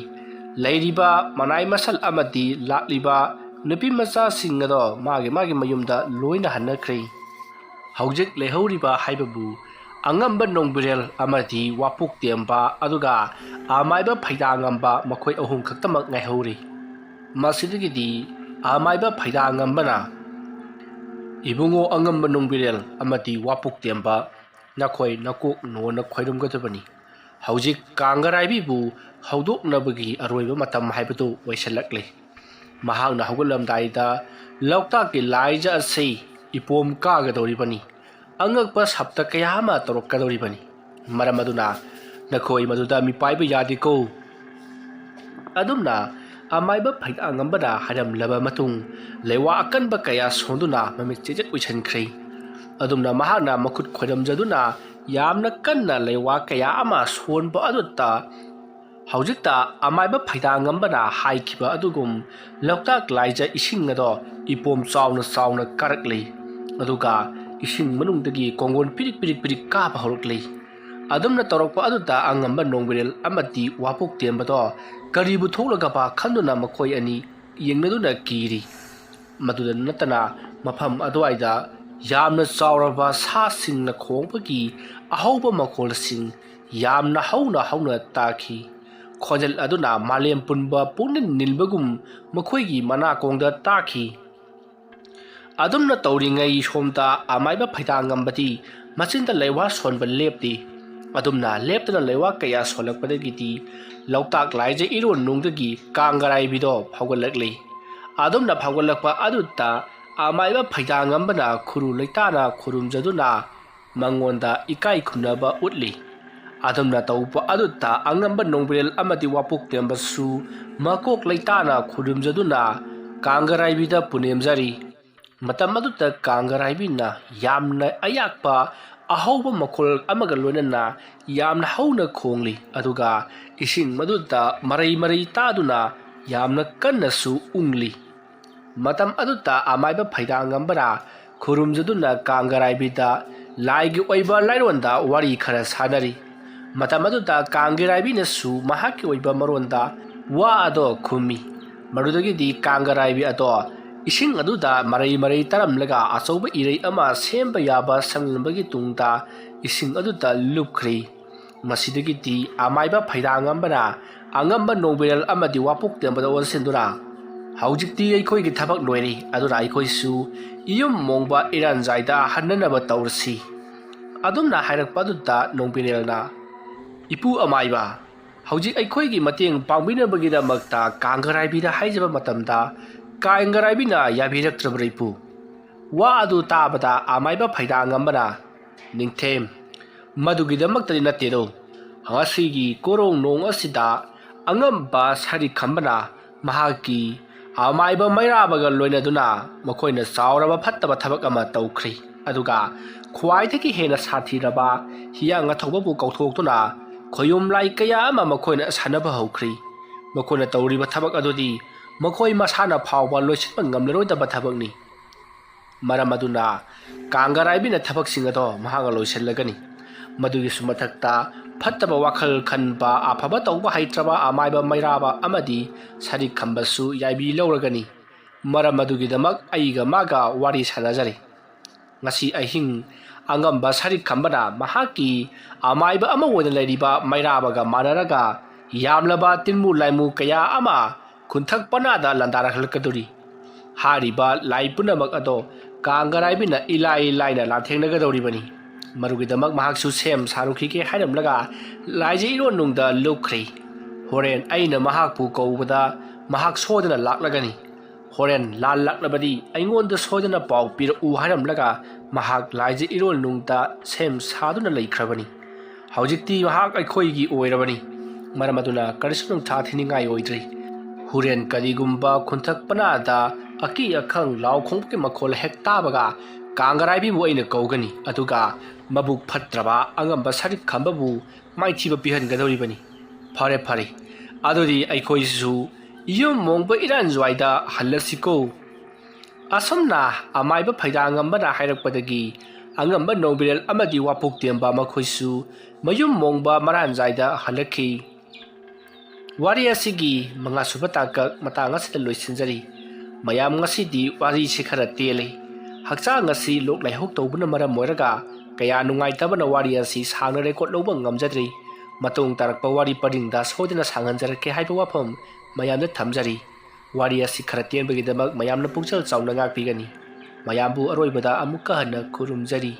ꯂꯩꯔꯤꯕ ꯃꯅꯥꯏ ꯃꯁꯜ ꯑꯃꯗꯤ ꯂꯥꯛꯂꯤꯕ ꯅꯨꯄꯤ ꯃꯆꯥꯁꯤꯡ ꯑꯗꯣ ꯃꯥꯒꯤ ꯃꯥꯒꯤ ꯃꯌꯨꯝꯗ ꯂꯣꯏꯅ ꯍꯟꯅꯈ꯭ꯔꯦ꯫ ꯍꯧꯖꯤꯛ ꯂꯩꯍꯧꯔꯤꯕ ꯍꯥꯏꯕꯕꯨ ꯑꯉꯝꯕ ꯅꯣꯡꯕꯤꯔꯦꯜ ꯑꯃꯗꯤ ꯋꯥꯄꯣꯛꯇꯦꯝꯕ, ꯑꯗꯨꯒ ꯑꯃꯥꯏꯕ ꯐꯩꯗꯥꯉꯝꯕ, ꯃꯈꯣꯏ ꯑꯍꯨꯝ ꯈꯛꯇꯃꯛ ꯉꯥꯏꯍꯧꯔꯤ꯫ ꯃꯁꯤꯗꯒꯤꯗꯤ ꯑꯃꯥꯏꯕ ꯐꯩꯗꯥꯉꯝꯕꯅ, "ꯏꯕꯨꯡꯉꯣ ꯑꯉꯝꯕ ꯅꯣꯡꯕꯤꯔꯦꯜ ꯑꯃꯗꯤ ꯋꯥꯄꯣꯛꯇꯦꯝꯕ, ꯅꯈꯣꯏ ꯅꯀꯣꯛ ꯅꯣꯟꯅ ꯈꯣꯏꯔꯝꯒꯗꯕꯅꯤ꯫ ꯍꯧꯖꯤꯛ ꯀꯥꯡꯒꯔꯥꯏꯕꯤꯕꯨ ꯍꯧꯗꯣꯛꯅꯕꯒꯤ ꯑꯔꯣꯏꯕ ꯃꯇꯝ ꯍꯥꯏꯕꯗꯨ ꯑꯣꯏꯁꯤꯜꯂꯛꯂꯦ꯫ ꯃꯍꯥꯛꯅ ꯍꯧꯒꯠꯂꯝꯗꯥꯏꯗ ꯂꯣꯛꯇꯥꯛꯀꯤ ꯂꯥꯏꯖ ꯑꯁꯤ ꯏꯄꯣꯝ ꯀꯥꯒꯗꯧꯔꯤꯕꯅꯤ꯫ ꯑꯉꯛꯄ ꯁꯞꯇ ꯀꯌꯥ ꯑꯃ ꯇꯧꯔꯛꯀꯗꯧꯔꯤꯕꯅꯤ꯫ ꯃꯔꯝ ꯑꯗꯨꯅ ꯅꯈꯣꯏ ꯃꯗꯨꯗ ꯃꯤꯄꯥꯏꯕ ꯌꯥꯗꯦꯀꯣ"꯫ ꯑꯗꯨꯝꯅ ꯑꯃꯥꯏꯕ ꯐꯩꯗꯥꯉꯝꯕꯅ ꯍꯥꯏꯔꯝꯂꯕ ꯃꯇꯨꯡ, ꯂꯩꯋꯥ ꯑꯀꯟꯕ ꯀꯌꯥ ꯁꯣꯟꯗꯨꯅ ꯃꯃꯤꯠ ꯆꯦꯆꯦꯠ ꯑꯣꯏꯁꯤꯟꯈ꯭ꯔꯦ꯫ ꯑꯗꯨꯝꯅ ꯃꯍꯥꯛꯅ ꯃꯈꯨꯠ ꯈꯣꯏꯔꯝꯖꯗꯨꯅ ꯌꯥꯝꯅ ꯀꯟꯅ ꯂꯩꯋꯥ ꯀꯌꯥ ꯑꯃ ꯁꯣꯟꯕ ꯑꯗꯨꯗ, ꯍꯧꯖꯤꯛꯇ ꯑꯃꯥꯏꯕ ꯐꯩꯗꯥꯉꯝꯕꯅ ꯍꯥꯏꯈꯤꯕ ꯑꯗꯨꯒꯨꯝ ꯂꯣꯛꯇꯥꯛ ꯂꯥꯏꯖ ꯏꯁꯤꯡ ꯑꯗꯣ ꯏꯄꯣꯝ ꯆꯥꯎꯅ ꯆꯥꯎꯅ ꯀꯥꯔꯛꯂꯤ꯫ ꯑꯗꯨꯒ ꯏꯁꯤꯡ ꯃꯅꯨꯡꯗꯒꯤ ꯀꯣꯡꯒꯣꯟ ꯄꯤꯔꯤꯛ ꯄꯤꯔꯤꯛ ꯄꯤꯔꯤꯛ ꯀꯥꯕ ꯍꯧꯔꯛꯂꯤ꯫ ꯑꯗꯨꯝꯅ ꯇꯧꯔꯛꯄ ꯑꯗꯨꯗ ꯑꯉꯝꯕ ꯅꯣꯡꯕꯤꯔꯦꯜ ꯑꯃꯗꯤ ꯋꯥꯄꯣꯛ ꯇꯦꯝꯕꯗꯣ ꯀꯔꯤꯕꯨ ꯊꯣꯛꯂꯒꯕ ꯈꯟꯗꯨꯅ ꯃꯈꯣꯏ ꯑꯅꯤ ꯌꯦꯡꯅꯗꯨꯅ ꯀꯤꯔꯤ꯫ ꯃꯗꯨꯗ ꯅꯠꯇꯅ ꯃꯐꯝ ꯑꯗꯨꯋꯥꯏꯗ ꯌꯥꯝꯅ ꯆꯥꯎꯔꯕ ꯁꯥꯁꯤꯡꯅ ꯈꯣꯡꯕꯒꯤ ꯑꯍꯧꯕ ꯃꯈꯣꯜꯁꯤꯡ ꯌꯥꯝꯅ ꯍꯧꯅ ꯍꯧꯅ ꯇꯥꯈꯤ꯫ ꯈꯣꯟꯖꯦꯜ ꯑꯗꯨꯅ ꯃꯥꯂꯦꯝ ꯄꯨꯝꯕ ꯄꯨꯛꯅꯤꯡ ꯅꯤꯜꯕꯒꯨꯝ ꯃꯈꯣꯏꯒꯤ ꯃꯅꯥꯀꯣꯡꯗ ꯇꯥꯈꯤ꯫ ꯑꯗꯨꯝꯅ ꯇꯧꯔꯤꯉꯩ ꯁꯣꯝꯗ ꯑꯃꯥꯏꯕ ꯐꯩꯗꯥꯉꯝꯕꯗꯤ ꯃꯆꯤꯟꯗ ꯂꯩꯋꯥ ꯁꯣꯟꯕ ꯂꯦꯞꯇꯦ꯫ ꯑꯗꯨꯝꯅ ꯂꯦꯞꯇꯅ ꯂꯩꯋꯥ ꯀꯌꯥ ꯁꯣꯜꯂꯛꯄꯗꯒꯤꯗꯤ ꯂꯣꯛꯇꯥꯛ ꯂꯥꯏꯖ ꯏꯔꯣꯟ ꯅꯨꯡꯗꯒꯤ ꯀꯥꯡꯒꯔꯥꯏꯕꯤꯗꯣ ꯐꯥꯎꯒꯠꯂꯛꯂꯤ꯫ ꯑꯗꯨꯝꯅ ꯐꯥꯎꯒꯠꯂꯛꯄ ꯑꯗꯨꯗ ꯑꯃꯥꯏꯕ ꯐꯩꯗꯥꯉꯝꯕꯅ ꯈꯨꯔꯨ ꯂꯩꯇꯥꯅ ꯈꯨꯔꯨꯝꯖꯗꯨꯅ ꯃꯉꯣꯟꯗ ꯏꯀꯥꯏ ꯈꯨꯝꯅꯕ ꯎꯠꯂꯤ꯫ ꯑꯗꯨꯝꯅ ꯇꯧꯕ ꯑꯗꯨꯗ ꯑꯉꯝꯕ ꯅꯣꯡꯕ꯭ꯔꯦꯜ ꯑꯃꯗꯤ ꯋꯥꯄꯣꯛ ꯇꯦꯝꯕꯁꯨ ꯃꯀꯣꯛ ꯂꯩꯇꯥꯅ ꯈꯨꯔꯨꯝꯖꯗꯨꯅ ꯀꯥꯡꯒꯔꯥꯏꯕꯤꯗ ꯄꯨꯅꯦꯝꯖꯔꯤ꯫ ꯃꯇꯝ ꯑꯗꯨꯗ ꯀꯥꯡꯒꯔꯥꯏꯕꯤꯅ ꯌꯥꯝꯅ ꯑꯌꯥꯛꯄ ꯑꯍꯧꯕ ꯃꯈꯣꯜ ꯑꯃꯒ ꯂꯣꯏꯅꯅ ꯌꯥꯝꯅ ꯍꯧꯅ ꯈꯣꯡꯂꯤ, ꯑꯗꯨꯒ ꯏꯁꯤꯡ ꯃꯗꯨꯗ ꯃꯔꯩ ꯃꯔꯩ ꯇꯥꯗꯨꯅ ꯌꯥꯝꯅ ꯀꯟꯅꯁꯨ ꯎꯪꯂꯤ꯫ ꯃꯇꯝ ꯑꯗꯨꯗ ꯑꯃꯥꯏꯕ ꯐꯩꯗꯥꯉꯝꯕꯅ ꯈꯨꯔꯨꯝꯖꯗꯨꯅ ꯀꯥꯡꯒꯔꯥꯏꯕꯤꯗ ꯂꯥꯏꯒꯤ ꯑꯣꯏꯕ ꯂꯥꯏꯔꯣꯟꯗ ꯋꯥꯔꯤ ꯈꯔ ꯁꯥꯟꯅꯔꯤ꯫ ꯃꯇꯝ ꯑꯗꯨꯗ ꯀꯥꯡꯒꯔꯥꯏꯕꯤꯅꯁꯨ ꯃꯍꯥꯛꯀꯤ ꯑꯣꯏꯕ ꯃꯔꯣꯟꯗ ꯋꯥ ꯑꯗꯣ ꯈꯨꯝꯃꯤ꯫ ꯃꯗꯨꯗꯒꯤꯗꯤ ꯀꯥꯡꯒꯔꯥꯏꯕꯤ ꯑꯗꯣ ꯏꯁꯤꯡ ꯑꯗꯨꯗ ꯃꯔꯩ ꯃꯔꯩ ꯇꯥꯔꯝꯂꯒ ꯑꯆꯧꯕ ꯏꯔꯩ ꯑꯃ ꯁꯦꯝꯕ ꯌꯥꯕ ꯁꯪꯂꯝꯕꯒꯤ ꯇꯨꯡꯗ ꯏꯁꯤꯡ ꯑꯗꯨꯗ ꯂꯨꯞꯈ꯭ꯔꯦ꯫ ꯃꯁꯤꯗꯒꯤꯗꯤ ꯑꯃꯥꯏꯕ ꯐꯩꯗꯥꯉꯝꯕꯅ ꯑꯉꯝꯕ ꯅꯣꯡꯕꯤꯔꯦꯜ ꯑꯃꯗꯤ ꯋꯥꯄꯣꯛ ꯇꯦꯝꯕꯗ ꯑꯣꯟꯁꯤꯟꯗꯨꯅ, "ꯍꯧꯖꯤꯛꯇꯤ ꯑꯩꯈꯣꯏꯒꯤ ꯊꯕꯛ ꯂꯣꯏꯔꯦ, ꯑꯗꯨꯅ ꯑꯩꯈꯣꯏꯁꯨ ꯏꯌꯨꯝ ꯃꯣꯡꯕ ꯏꯔꯥꯟꯖꯥꯏꯗ ꯍꯟꯅꯅꯕ ꯇꯧꯔꯁꯤ"꯫ ꯑꯗꯨꯝꯅ ꯍꯥꯏꯔꯛꯄ ꯑꯗꯨꯗ ꯅꯣꯡꯕꯤꯔꯦꯜꯅ, "ꯏꯄꯨ ꯑꯃꯥꯏꯕ, ꯍꯧꯖꯤꯛ ꯑꯩꯈꯣꯏꯒꯤ ꯃꯇꯦꯡ ꯄꯥꯡꯕꯤꯅꯕꯒꯤꯗꯃꯛꯇ ꯀꯥꯡꯒꯔꯥꯏꯕꯤꯗ ꯍꯥꯏꯖꯕ ꯃꯇꯝꯗ ꯀꯥꯡꯒꯔꯥꯏꯕꯤꯅ ꯌꯥꯕꯤꯔꯛꯇ꯭ꯔꯕ꯭ꯔꯥ ꯏꯄꯨ?" ꯋꯥ ꯑꯗꯨ ꯇꯥꯕꯗ ꯑꯃꯥꯏꯕ ꯐꯩꯗꯥꯉꯝꯕꯅ, "ꯅꯤꯡꯊꯦꯝ, ꯃꯗꯨꯒꯤꯗꯃꯛꯇꯗꯤ ꯅꯠꯇꯦꯗꯣ꯫ ꯉꯁꯤꯒꯤ ꯀꯣꯔꯣꯡ ꯅꯣꯡ ꯑꯁꯤꯗ ꯑꯉꯝꯕ ꯁꯥꯔꯤꯛ ꯈꯝꯕꯅ ꯃꯍꯥꯛꯀꯤ ꯑꯃꯥꯏꯕ ꯃꯩꯔꯥꯕꯒ ꯂꯣꯏꯅꯗꯨꯅ ꯃꯈꯣꯏꯅ ꯆꯥꯎꯔꯕ ꯐꯠꯇꯕ ꯊꯕꯛ ꯑꯃ ꯇꯧꯈ꯭ꯔꯤ꯫ ꯑꯗꯨꯒ ꯈ꯭ꯋꯥꯏꯗꯒꯤ ꯍꯦꯟꯅ ꯁꯥꯊꯤꯔꯕ ꯍꯤꯌꯥꯡ ꯑꯊꯧꯕꯕꯨ ꯀꯧꯊꯣꯛꯇꯨꯅ ꯈꯣꯌꯨꯝ ꯂꯥꯏ ꯀꯌꯥ ꯑꯃ ꯃꯈꯣꯏꯅ ꯁꯥꯟꯅꯕ ꯍꯧꯈ꯭ꯔꯤ꯫ ꯃꯈꯣꯏꯅ ꯇꯧꯔꯤꯕ ꯊꯕꯛ ꯑꯗꯨꯗꯤ ꯃꯈꯣꯏ ꯃꯁꯥꯅ ꯐꯥꯎꯕ ꯂꯣꯏꯁꯤꯟꯕ ꯉꯝꯂꯔꯣꯏꯗꯕ ꯊꯕꯛꯅꯤ꯫ ꯃꯔꯝ ꯑꯗꯨꯅ ꯀꯥꯡꯒꯔꯥꯏꯕꯤꯅ ꯊꯕꯛꯁꯤꯡ ꯑꯗꯣ ꯃꯍꯥꯛꯅ ꯂꯣꯏꯁꯤꯜꯂꯒꯅꯤ꯫ ꯃꯗꯨꯒꯤꯁꯨ ꯃꯊꯛꯇ ꯐꯠꯇꯕ ꯋꯥꯈꯜ ꯈꯟꯕ, ꯑꯐꯕ ꯇꯧꯕ ꯍꯩꯇ꯭ꯔꯕ ꯑꯃꯥꯏꯕ ꯃꯩꯔꯥꯕ ꯑꯃꯗꯤ ꯁꯔꯤꯛ ꯈꯝꯕꯁꯨ ꯌꯥꯏꯕꯤ ꯂꯧꯔꯒꯅꯤ꯫ ꯃꯔꯝ ꯑꯗꯨꯒꯤꯗꯃꯛ ꯑꯩꯒ ꯃꯥꯒ ꯋꯥꯔꯤ ꯁꯥꯟꯅꯖꯔꯤ꯫ ꯉꯁꯤ ꯑꯍꯤꯡ ꯑꯉꯝꯕ ꯁꯔꯤꯛ ꯈꯝꯕꯅ ꯃꯍꯥꯛꯀꯤ ꯑꯃꯥꯏꯕ ꯑꯃ ꯑꯣꯏꯅ ꯂꯩꯔꯤꯕ ꯃꯩꯔꯥꯕꯒ ꯃꯥꯟꯅꯔꯒ ꯌꯥꯝꯂꯕ ꯇꯤꯟꯃꯨ ꯂꯥꯏꯃꯨ ꯀꯌꯥ ꯑꯃ ꯈꯨꯟꯊꯛ ꯄꯅꯥꯗ ꯂꯥꯟꯗꯥꯔꯛꯍꯜꯂꯛꯀꯗꯧꯔꯤ꯫ ꯍꯥꯏꯔꯤꯕ ꯂꯥꯏ ꯄꯨꯝꯅꯃꯛ ꯑꯗꯣ ꯀꯥꯡꯒꯔꯥꯏꯕꯤꯅ ꯏꯂꯥꯏ ꯂꯥꯏꯅ ꯂꯥꯟꯊꯦꯡꯅꯒꯗꯧꯔꯤꯕꯅꯤ꯫ ꯃꯗꯨꯒꯤꯗꯃꯛ ꯃꯍꯥꯛꯁꯨ ꯁꯦꯝ ꯁꯥꯔꯨꯈꯤꯒꯦ ꯍꯥꯏꯔꯝꯂꯒ ꯂꯥꯏꯖ ꯏꯔꯣꯟꯅꯨꯡꯗ ꯂꯨꯞꯈ꯭ꯔꯦ꯫ ꯍꯣꯔꯦꯟ ꯑꯩꯅ ꯃꯍꯥꯛꯄꯨ ꯀꯧꯕꯗ ꯃꯍꯥꯛ ꯁꯣꯏꯗꯅ ꯂꯥꯛꯂꯒꯅꯤ꯫ ꯍꯣꯔꯦꯟ ꯂꯥꯜꯂꯛꯂꯕꯗꯤ ꯑꯩꯉꯣꯟꯗ ꯁꯣꯏꯗꯅ ꯄꯥꯎ ꯄꯤꯔꯛꯎ ꯍꯥꯏꯔꯝꯂꯒ ꯃꯍꯥꯛ ꯂꯥꯏꯖ ꯏꯔꯣꯟꯅꯨꯡꯗ ꯁꯦꯝ ꯁꯥꯗꯨꯅ ꯂꯩꯈ꯭ꯔꯕꯅꯤ꯫ ꯍꯧꯖꯤꯛꯇꯤ ꯃꯍꯥꯛ ꯑꯩꯈꯣꯏꯒꯤ ꯑꯣꯏꯔꯕꯅꯤ꯫ ꯃꯔꯝ ꯑꯗꯨꯅ ꯀꯔꯤꯁꯨ ꯅꯨꯡꯊꯥ ꯊꯤꯅꯤꯡꯉꯥꯏ ꯑꯣꯏꯗ꯭ꯔꯤ꯫ ꯍꯣꯔꯦꯟ ꯀꯔꯤꯒꯨꯝꯕ ꯈꯨꯟꯊꯛ ꯄꯅꯥꯗ ꯑꯀꯤ ꯑꯈꯪ ꯂꯥꯎ ꯈꯣꯡꯕꯒꯤ ꯃꯈꯣꯜ ꯍꯦꯛ ꯇꯥꯕꯒ ꯀꯥꯡꯒꯔꯥꯏꯕꯤꯕꯨ ꯑꯩꯅ ꯀꯧꯒꯅꯤ, ꯑꯗꯨꯒ ꯃꯕꯨꯛ ꯐꯠꯇ꯭ꯔꯕ ꯑꯉꯝꯕ ꯁꯔꯤꯛ ꯈꯝꯕꯕꯨ ꯃꯥꯏꯊꯤꯕ ꯄꯤꯍꯟꯒꯗꯧꯔꯤꯕꯅꯤ꯫ ꯐꯔꯦ, ꯐꯔꯦ, ꯑꯗꯨꯗꯤ ꯑꯩꯈꯣꯏꯁꯨ ꯌꯨꯝ ꯃꯣꯡꯕ ꯏꯔꯥꯟꯖ꯭ꯋꯥꯏꯗ ꯍꯜꯂꯁꯤꯀꯣ꯫ ꯑꯁꯨꯝꯅ ꯑꯃꯥꯏꯕ ꯐꯩꯗꯥꯡꯉꯝꯕꯅ ꯍꯥꯏꯔꯛꯄꯗꯒꯤ ꯑꯉꯝꯕ ꯅꯣꯡꯕꯤꯔꯦꯜ ꯑꯃꯗꯤ ꯋꯥꯄꯣꯛꯇꯦꯝꯕ ꯃꯈꯣꯏꯁꯨ ꯃꯌꯨꯝ ꯃꯣꯡꯕ ꯃꯔꯥꯟꯖꯥꯏꯗ ꯍꯜꯂꯛꯈꯤ꯫ ꯋꯥꯔꯤ ꯑꯁꯤꯒꯤ ꯃꯉꯥꯁꯨꯕ ꯇꯥꯡꯀꯛ ꯃꯇꯥꯡ ꯑꯁꯤꯗ ꯂꯣꯏꯁꯤꯟꯖꯔꯤ꯫ ꯃꯌꯥꯝ, ꯉꯁꯤꯗꯤ ꯋꯥꯔꯤꯁꯤ ꯈꯔ ꯇꯦꯜꯂꯤ꯫ ꯍꯛꯆꯥꯡ ꯑꯁꯤ ꯂꯣꯛ ꯂꯥꯏꯍꯧ ꯇꯧꯕꯅ ꯃꯔꯝ ꯑꯣꯏꯔꯒ ꯀꯌꯥ ꯅꯨꯡꯉꯥꯏꯇꯕꯅ ꯋꯥꯔꯤ ꯑꯁꯤ ꯁꯥꯡꯅ ꯔꯦꯀꯣꯔꯠ ꯂꯧꯕ ꯉꯝꯖꯗ꯭ꯔꯤ꯫ ꯃꯇꯨꯡ ꯇꯥꯔꯛꯄ ꯋꯥꯔꯤ ꯄꯔꯤꯡꯗ ꯁꯣꯏꯗꯅ ꯁꯥꯡꯍꯟꯖꯔꯛꯀꯦ ꯍꯥꯏꯕ ꯋꯥꯐꯝ ꯃꯌꯥꯝꯗ ꯊꯝꯖꯔꯤ꯫ ꯋꯥꯔꯤ ꯑꯁꯤ ꯈꯔ ꯇꯦꯟꯕꯒꯤꯗꯃꯛ ꯃꯌꯥꯝꯅ ꯄꯨꯛꯆꯦꯜ ꯆꯥꯎꯅ ꯉꯥꯛꯄꯤꯒꯅꯤ꯫ ꯃꯌꯥꯝꯕꯨ ꯑꯔꯣꯏꯕꯗ ꯑꯃꯨꯛꯀ ꯍꯟꯅ ꯈꯨꯔꯨꯝꯖꯔꯤ꯫